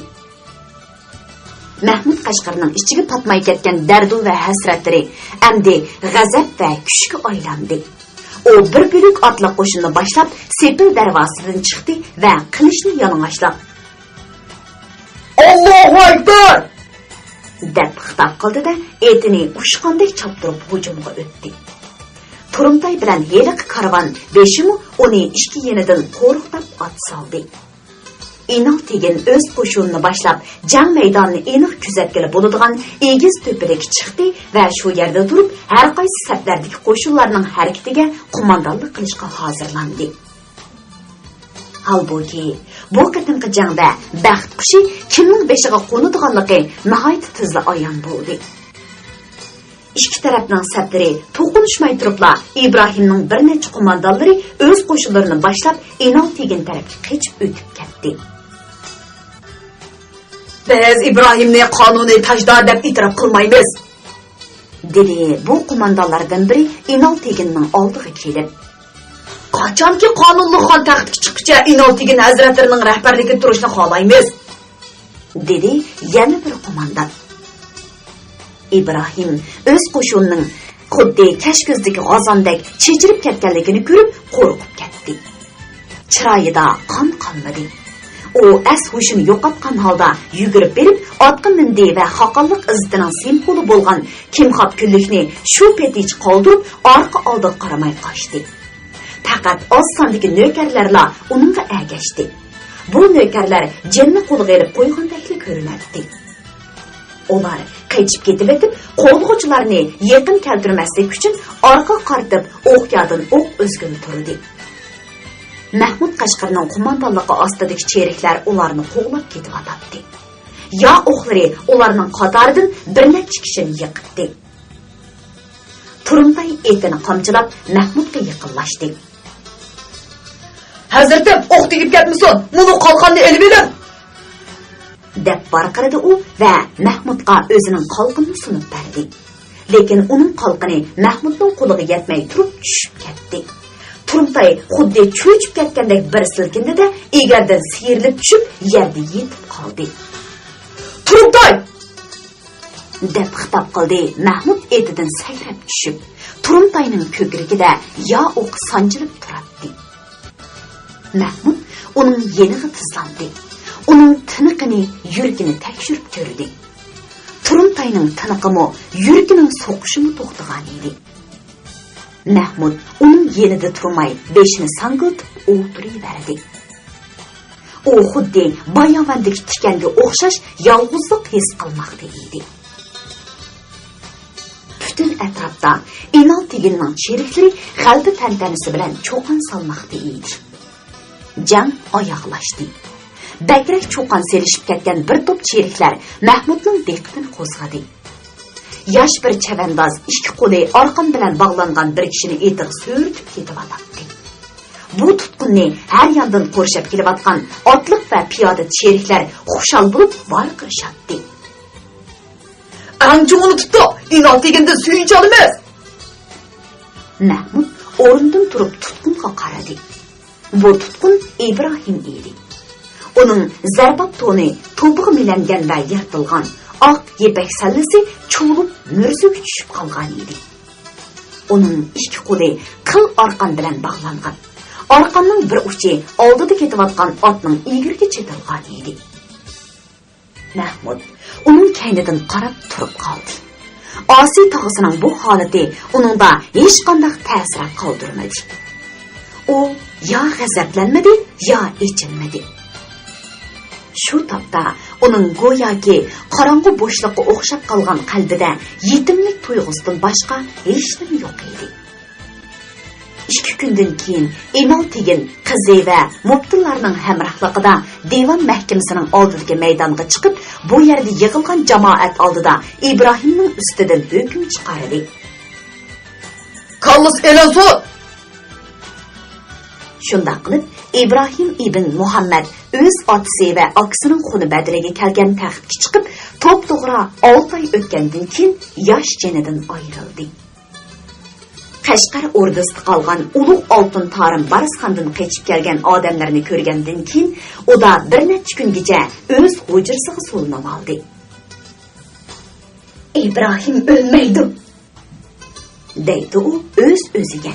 مەھمۇد قەشقەرنىڭ ئىچىگە پاتماي كەتكەن دەردۇ ۋە ھەسرەتلىرى ئەمدى غەزەپ ۋە كۈچكە ئايلاندى. ئۇ بىر بۆلەك ئاتلىق قوشۇننى باشلاپ، سېپىل دەرۋازىسىدىن چىقتى ۋە قىلىچنى يالىڭاچلاپ، «ئاللاھۇ ئەكبەر!» دەپ خىتاب قىلدى-دە، ئېتىنى ئۇچقاندەك چاپتۇرۇپ ھۇجۇمغا ئۆتتى. تۇرۇمتاي بىلەن ھېلىقى كارۋان بېشىمۇ ئۇنى ئىككى يېنىدىن قورۇقلاپ ئات سالدى. ئىنال تېگىن ئۆز قوشۇنىنى باشلاپ، جەڭ مەيدانىنى ئېنىق كۆزەتكىلى بولىدىغان ئېگىز تۆپىلىككە چىقتى ۋە شۇ يەردە تۇرۇپ، ھەر قايسى سەپلەردىكى قوشۇنلارنىڭ ھەرىكىتىگە قوماندانلىق قىلىشقا ھازىرلاندى. ھالبۇكى، بۇ قېتىمقى جەڭدە بەخت قۇشى كىمنىڭ بېشىغا قونىدىغانلىقى ناھايىتى تېزلا ئايان بولدى. ئىككى تەرەپنىڭ سەپلىرى توقۇنۇشماي تۇرۇپلا، ئىبراھىمنىڭ بىر نەچچە قوماندانلىرى ئۆز قوشۇنلىرىنى باشلاپ، ئىنال تېگىن تەرەپكە قېچىپ ئۆتۈپ كەتتى. «بىز ئىبراھىمنى قانۇنىي تاجدار دەپ ئېتىراپ قىلمايمىز!» دېدى بۇ قوماندانلاردىن بىرى ئىنال تېگىننىڭ ئالدىغا كېلىپ. «قاچانكى قانۇنلۇق خان تەختكە چىققىچە ئىنال تېگىن ھەزرەتلىرىنىڭ رەھبەرلىكىدە تۇرۇشنى خالايمىز!» دېدى يەنە بىر قوماندان. ئىبراھىم ئۆز قوشۇنىنىڭ خۇددى كەچكۈزدىكى غازاندەك چېچىرىپ كەتكەنلىكىنى كۆرۈپ قورقۇپ كەتتى. چىرايىدا قان قالمىدى. ئۇ ئەس-ھوشىنى يوقاتقان ھالدا يۈگۈرۈپ بېرىپ، ئاتقا مىندى ۋە خاقانلىق ئىززىتىنىڭ سىمۋولى بولغان كىمخاب كۈنلۈكنى شۇ پېتىچە قالدۇرۇپ، ئارقا-ئالدىغا قارىماي قاچتى. پەقەت ئاز ساندىكى نۆكەرلەرلا ئۇنىڭغا ئەگەشتى. بۇ نۆكەرلەر جىننى قولىغا ئېلىپ قويغاندەكلا كۆرۈنەتتى. ئۇلار قېچىپ كېتىۋېتىپ، قوغلىغۇچىلارنى يېقىن كەلتۈرمەسلىك ئۈچۈن ئارقىغا قارىتىپ ئوقيادىن ئوق ئۈزگىلى تۇردى. مەھمۇد قەشقەرنىڭ قوماندانلىقى ئاستىدىكى چېرىكلەر ئۇلارنى قوغلاپ كېتىۋاتاتتى. يا ئوقلىرى ئۇلارنىڭ قاتارىدىن بىر نەچچە كىشىنى يىقىتتى. تۇرۇمتاي ئېتىنى قامچىلاپ مەھمۇدقا يېقىنلاشتى. «ھەزرىتىم، ئوق تېگىپ كەتمىسۇن، مۇنۇ قالقاننى ئېلىۋېلىڭ!» دەپ ۋارقىرىدى ئۇ ۋە مەھمۇدقا ئۆزىنىڭ قالقىنىنى سۇنۇپ بەردى. لېكىن ئۇنىڭ قالقىنى مەھمۇدنىڭ قولىغا يەتمەي تۇرۇپ چۈشۈپ كەتتى. تۇرۇمتاي خۇددى چۆچۈپ كەتكەندەك بىر سىلكىندى-دە، ئېگەردىن سىيرىلىپ چۈشۈپ، يەردە يېتىپ قالدى. «تۇرۇمتاي!» دەپ خىتاب قىلدى مەھمۇد ئېتىدىن سەكرەپ چۈشۈپ. تۇرۇمتاينىڭ كۆكرىكىدە يا ئوقى سانجىلىپ تۇراتتى. مەھمۇد ئۇنىڭ يېنىغا تىزلاندى. ئۇنىڭ تىنىقىنى، يۈرىكىنى تەكشۈرۈپ كۆردى. تۇرۇمتاينىڭ تىنىقىمۇ، يۈرىكىنىڭ سوقۇشىمۇ توختىغانىدى. مەھمۇد ئۇنىڭ يېنىدا تۇرماي، بېشىنى ساڭگىلىتىپ ئولتۇرۇۋەردى. ئۇ خۇددى باياۋاندىكى تىكەنگە ئوخشاش يالغۇزلۇق ھېس قىلماقتا ئىدى. پۈتۈن ئەتراپتا ئىنال تېگىننىڭ چېرىكلىرى غەلىبە تەنتەنىسى بىلەن چۇقان سالماقتا ئىدى. جەڭ ئاياغلاشتى. بەكرەك چۇقان سېلىشىپ كەتكەن بىر توپ چېرىكلەر مەھمۇدنىڭ دىققىتىنى قوزغىدى. ياش بىر چەۋەنداز ئىككى قولى ئارقان بىلەن باغلانغان بىر كىشىنى ئېتىغا سۆرىتىپ كېتىۋاتاتتى. بۇ تۇتقۇننى ھەر ياندىن قورشاپ كېلىۋاتقان ئاتلىق ۋە پىيادە چېرىكلەر خۇشال بولۇپ ۋارقىرىشاتتى. «ئەڭ چوڭىنى تۇتتۇق! ئىنال تېگىندىن سۆيۈنچ ئالىمىز!» مەھمۇد ئورنىدىن تۇرۇپ تۇتقۇنغا قارىدى. بۇ تۇتقۇن ئىبراھىم ئىدى. ئۇنىڭ زەرباب تونى توپىغا مىلەنگەن ۋە يىرتىلغان، ئاق يىپەك سەللىسى چۇۋۇلۇپ مۈرزىگە چۈشۈپ قالغان ئىدى. ئۇنىڭ ئىككى قولى قىل ئارقان بىلەن باغلانغان. ئارقاننىڭ بىر ئۇچى ئالدىدا كېتىۋاتقان ئاتنىڭ ئېگىرىگە چېتىلغان ئىدى. مەھمۇد ئۇنىڭ كەينىدىن قاراپ تۇرۇپ قالدى. ئاسىي تاغىسىنىڭ بۇ ھالىتى ئۇنىڭدا ھېچقانداق تەسىرات قالدۇرمىدى. ئۇ يا غەزەپلەنمىدى، يا ئېچىنمىدى. شۇ تاپتا ئۇنىڭ گوياكى قاراڭغۇ بوشلۇققا ئوخشاپ قالغان قەلبىدە يېتىملىك تۇيغۇسىدىن باشقا ھېچنېمە يوق ئىدى. ئىككى كۈندىن كېيىن ئىنال تېگىن قىزى ۋە مۇپتىلارنىڭ ھەمراھلىقىدا دىۋان مەھكىمىسىنىڭ ئالدىدىكى مەيدانغا چىقىپ، بۇ يەردە يىغىلغان جامائەت ئالدىدا ئىبراھىمنىڭ ئۈستىدىن ھۆكۈم چىقاردى. «كاللىسى ئېلىنسۇن!» شۇنداق قىلىپ، ئىبراھىم ئىبن مۇھەممەد ئۆز ئاتىسى ۋە ئاكىسىنىڭ خۇنى بەدىلىگە كەلگەن تەختكە چىقىپ، توپتوغرا ئالتە ئاي ئۆتكەندىن كېيىن ياش جېنىدىن ئايرىلدى. قەشقەر ئوردىسىدا قالغان ئۇلۇغ ئالتۇن تارىم بارسخاندىن قېچىپ كەلگەن ئادەملەرنى كۆرگەندىن كېيىن، ئۇدا بىر نەچچە كۈنگىچە ئۆز ھۇجرىسىغا سولىنىۋالدى. «ئىبراھىم ئۆلمەيدۇ!» دەيدۇ ئۇ ئۆز-ئۆزىگە.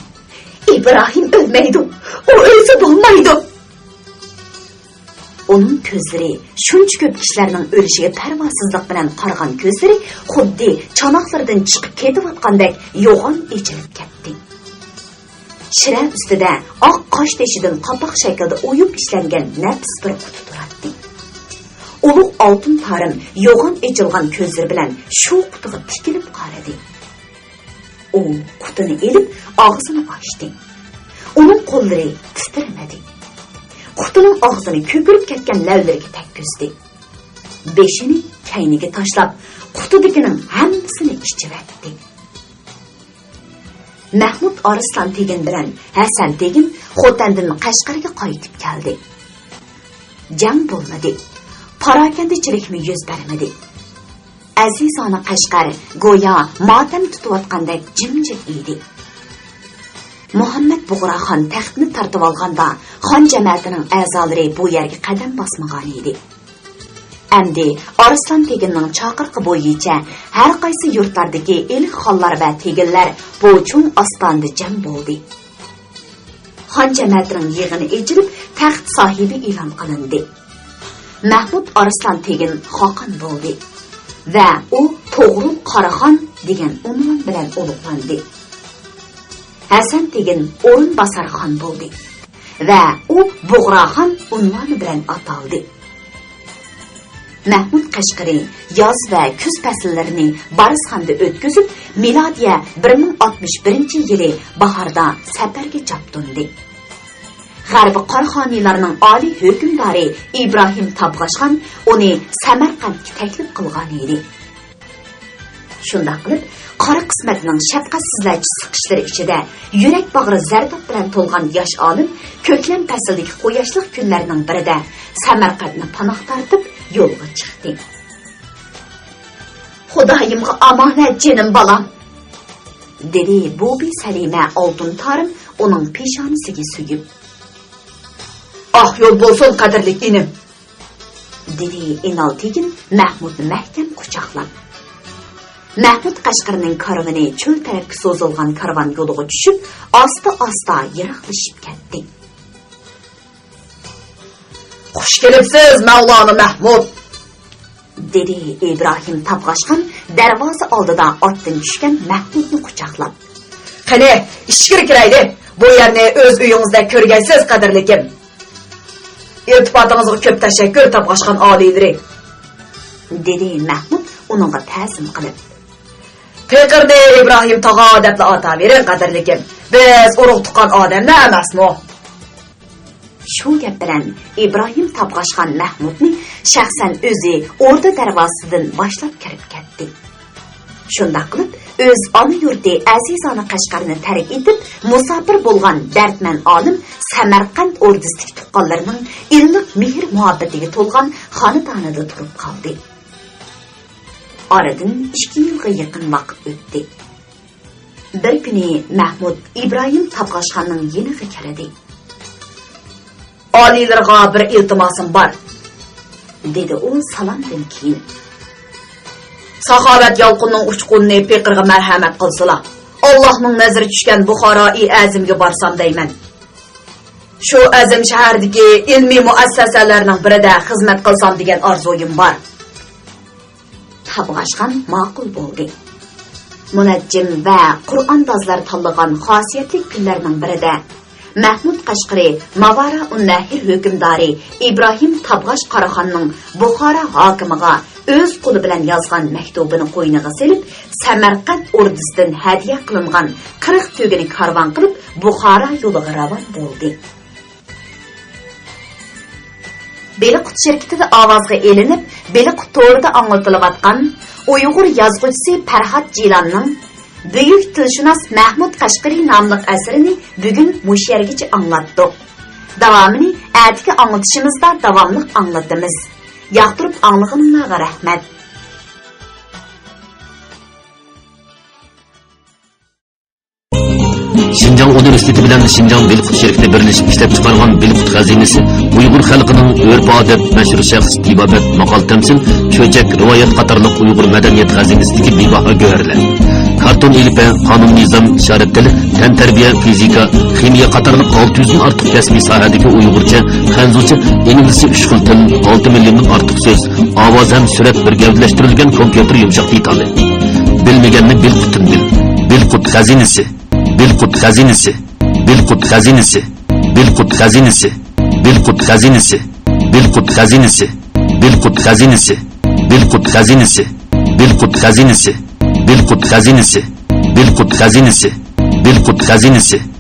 ئىبراھىم ئۆلمەيدۇ، ئۇ ئۆلسە بولمايدۇ. ئۇنىڭ كۆزلىرى، شۇنچە كۆپ كىشىلەرنىڭ ئۆلۈشىگە پەرۋاسىزلىق بىلەن قارىغان كۆزلىرى خۇددى چاناقلىرىدىن چىقىپ كېتىۋاتقاندەك يوغان ئېچىلىپ كەتتى. شىرە ئۈستىدە ئاق قاش تېشىدىن قاپاق شەكلىدە ئويۇپ ئىشلەنگەن نەپىس بىر قۇتا تۇراتتى. ئۇلۇغ ئالتۇن تارىم يوغان ئېچىلغان كۆزلىرى بىلەن شۇ قۇتىغا تىكىلىپ قارىدى. ئۇ قۇتىنى ئېلىپ، ئاغزىنى ئاچتى. ئۇنىڭ قوللىرى تىترىمىدى. قۇتىنىڭ ئاغزىنى كۆكىرىپ كەتكەن لەۋلىرىگە تەگكۈزدى. بېشىنى كەينىگە تاشلاپ، قۇتىدىكىنىڭ ھەممىسىنى ئىچىۋەتتى. مەھمۇد ئارسلان تېگىن بىلەن ھەسەن تېگىن خوتەندىن قەشقەرگە قايتىپ كەلدى. جەڭ بولمىدى. پاراكەندىچىلىكمۇ يۈز بەرمىدى. ئەزىزانە قەشقەر گويا ماتەم تۇتۇۋاتقاندەك جىمجىت ئىدى. مۇھەممەد بۇغراخان تەختنى تارتىۋالغاندا، خان جەمەتىنىڭ ئەزالىرى بۇ يەرگە قەدەم باسمىغانىدى. ئەمدى ئارسلان تېگىننىڭ چاقىرىقى بويىچە ھەر قايسى يۇرتلاردىكى ئېلىخانلار ۋە تېگىنلەر بۇ چوڭ ئاستانىدا جەم بولدى. خان جەمەتىنىڭ يىغىنى ئېچىلىپ، تەخت ساھىبى ئېلان قىلىندى. مەھمۇد ئارسلان تېگىن خاقان بولدى ۋە ئۇ توغرۇل قاراخان دېگەن ئۇنۋان بىلەن ئۇلۇغلاندى. ھەسەن تېگىن ئورۇنباسار خان بولدى ۋە ئۇ بۇغراخان ئۇنۋانى بىلەن ئاتالدى. مەھمۇد قەشقىرى ياز ۋە كۈز پەسىللىرىنى بارىسخاندا ئۆتكۈزۈپ، مىلادىيە بىر مىڭ ئاتمىش بىرىنچى يىلى باھاردا سەپەرگە چاپتۇندى. غەربىي قاراخانىيلارنىڭ ئالىي ھۆكۈمدارى ئىبراھىم تابغاشخان ئۇنى سەمەرقەنتكە تەكلىپ قىلغانىدى. شۇنداق قىلىپ، قارا قىسمەتنىڭ شەپقەتسىزلەرچە سىقىشلىرى ئىچىدە، يۈرەك باغرى زەرداب بىلەن تولغان ياش ئالىم كۆكلەم پەسلىدىكى قۇياشلىق كۈنلەرنىڭ بىرىدە سەمەرقەنتنى پاناھ تارتىپ يولغا چىقتى. «خۇدايىمغا ئامانەت، جېنىم بالام!» دېدى بۇبى سەلىمە ئالتۇن تارىم ئۇنىڭ پېشانىسىگە سۆيۈپ. «ئاق يول بولسۇن، قەدىرلىك ئىنىم!» دېدى ئىنال تېگىن مەھمۇدنى مەھكەم قۇچاقلاپ. مەھمۇد قەشقەرنىڭ كارۋىنى چۆل تەرەپكە سوزۇلغان كارۋان يولىغا چۈشۈپ، ئاستا-ئاستا يىراقلىشىپ كەتتى. «خۇش كېلىپسىز، مەۋلانا مەھمۇد!» دېدى ئىبراھىم تابغاشخان دەرۋازا ئالدىدا ئاتتىن چۈشكەن مەھمۇدنى قۇچاقلاپ. «قېنى، ئىچكىرى كىرەيلى. بۇ يەرنى ئۆز ئۆيىڭىزدەك كۆرگەيسىز، قەدىرلىكىم. ئىلتىپاتىڭىزغا كۆپ تەشەككۈر، تابغاشخان ئالىيلىرى!» دېدى مەھمۇد ئۇنىڭغا تەزىم قىلىپ. «پېقىرنى ئىبراھىم تاغا دەپلا ئاتاۋېرىڭ، قەدىرلىكىم. بىز ئۇرۇق-تۇغقان ئادەملەر ئەمەسمۇ؟» شۇ گەپ بىلەن ئىبراھىم تابغاشخان مەھمۇدنى شەخسەن ئۆزى ئوردا دەرۋازىسىدىن باشلاپ كىرىپ كەتتى. شۇنداق قىلىپ، ئۆز ئانا يۇرتى ئەزىزانە قەشقەرنى تەرك ئېتىپ، مۇساپىر بولغان دەردمەن ئالىم سەمەرقەنت ئوردىسىدىكى تۇغقانلىرىنىڭ ئىللىق مېھىر-مۇھەببىتىگە تولغان خانىدانىدا تۇرۇپ قالدى. ئارىدىن ئىككى يىلغا يېقىن ۋاقىت ئۆتتى. بىر كۈنى مەھمۇد ئىبراھىم تابغاشخاننىڭ يېنىغا كىردى. «ئالىيلىرىغا بىر ئىلتىماسىم بار،» دېدى ئۇ سالامدىن كېيىن. «ساخاۋەت يالقۇنىنىڭ ئۇچقۇنىنى پېقىرغا مەرھەمەت قىلسىلا، ئاللاھنىڭ نەزىرى چۈشكەن بۇخارائى ئەزىمگە بارسام دەيمەن. شۇ ئەزىم شەھەردىكى ئىلمىي مۇئەسسەسەلەرنىڭ بىرىدە خىزمەت قىلسام دېگەن ئارزۇيۇم بار.» تابغاشخان ماقۇل بولدى. مۇنەججىم ۋە قۇرئاندازلار تاللىغان خاسىيەتلىك كۈنلەرنىڭ بىرىدە، مەھمۇد قەشقىرى ماۋارائۇننەھر ھۆكۈمدارى ئىبراھىم تابغاش قاراخاننىڭ بۇخارا ھاكىمىغا ئۆز قولى بىلەن يازغان مەكتۇبىنى قوينىغا سېلىپ، سەمەرقەنت ئوردىسىدىن ھەدىيە قىلىنغان قىرىق تۆگىنى كارۋان قىلىپ، بۇخارا يولىغا راۋان بولدى. بېلىققۇت شىركىتىدە ئاۋازغا ئېلىنىپ، بېلىققۇت تورىدا ئاڭلىتىلىۋاتقان ئۇيغۇر يازغۇچىسى پەرھات جىلاننىڭ بۈيۈك تىلشۇناس مەھمۇد قەشقىرى ناملىق ئەسىرىنى بۈگۈن مۇشۇ يەرگىچە ئاڭلاتتۇق. داۋامىنى ئەتىكى ئاڭلىتىشىمىزدا داۋاملىق ئاڭلىتىمىز. ياقتۇرۇپ ئاڭلىغىنىڭلارغا رەھمەت. شىنجاڭ ئۇنىۋېرسىتېتى بىلەن شىنجاڭ بېلىققۇت شىركىتى بىرلىشىپ ئىشلەپچىقارغان بېلىققۇت خەزىنىسى ئۇيغۇر خەلقىنىڭ ئۆرپ-ئادەت، مەشھۇر شەخس، تېبابەت، ماقال-تەمسىل، چۆچەك، رىۋايەت قاتارلىق ئۇيغۇر مەدەنىيەت خەزىنىسىدىكى بىباھا گۆھەرلەر. كارتون ئېلىپبە، قانۇن نىزام، ئىشارەت تىلى، تەنتەربىيە، فىزىكا، خىمىيە قاتارلىق ئالتە يۈزدىن ئارتۇق رەسمىي ساھەدىكى ئۇيغۇرچە، خەنزۇچە، ئىنگلىزچە ئۈچ خىل تىل، ئالتە مىليوندىن ئارتۇق سۆز، ئاۋاز ھەم سۈرەت بىر گەۋدىلەشتۈرۈلگەن كومپيۇتېر يۇمشاق دېتالى. بىلمىگەننى بىلقۇتتىن بىل. بىلقۇت خەزىنىسى. بىلقۇت خەزىنىسى. بىلقۇت خەزىنىسى. بىلقۇت خەزىنىسى. بىلقۇت خەزىنىسى. بىلقۇت خەزىنىسى. بىلقۇت خەزىنىسى. بىلقۇت خەزىنىسى. بىلقۇت خەزىنىسى. بىلقۇت خەزىنىسى. بىلقۇت خەزىنىسى. بىلقۇت خەزىنىسى.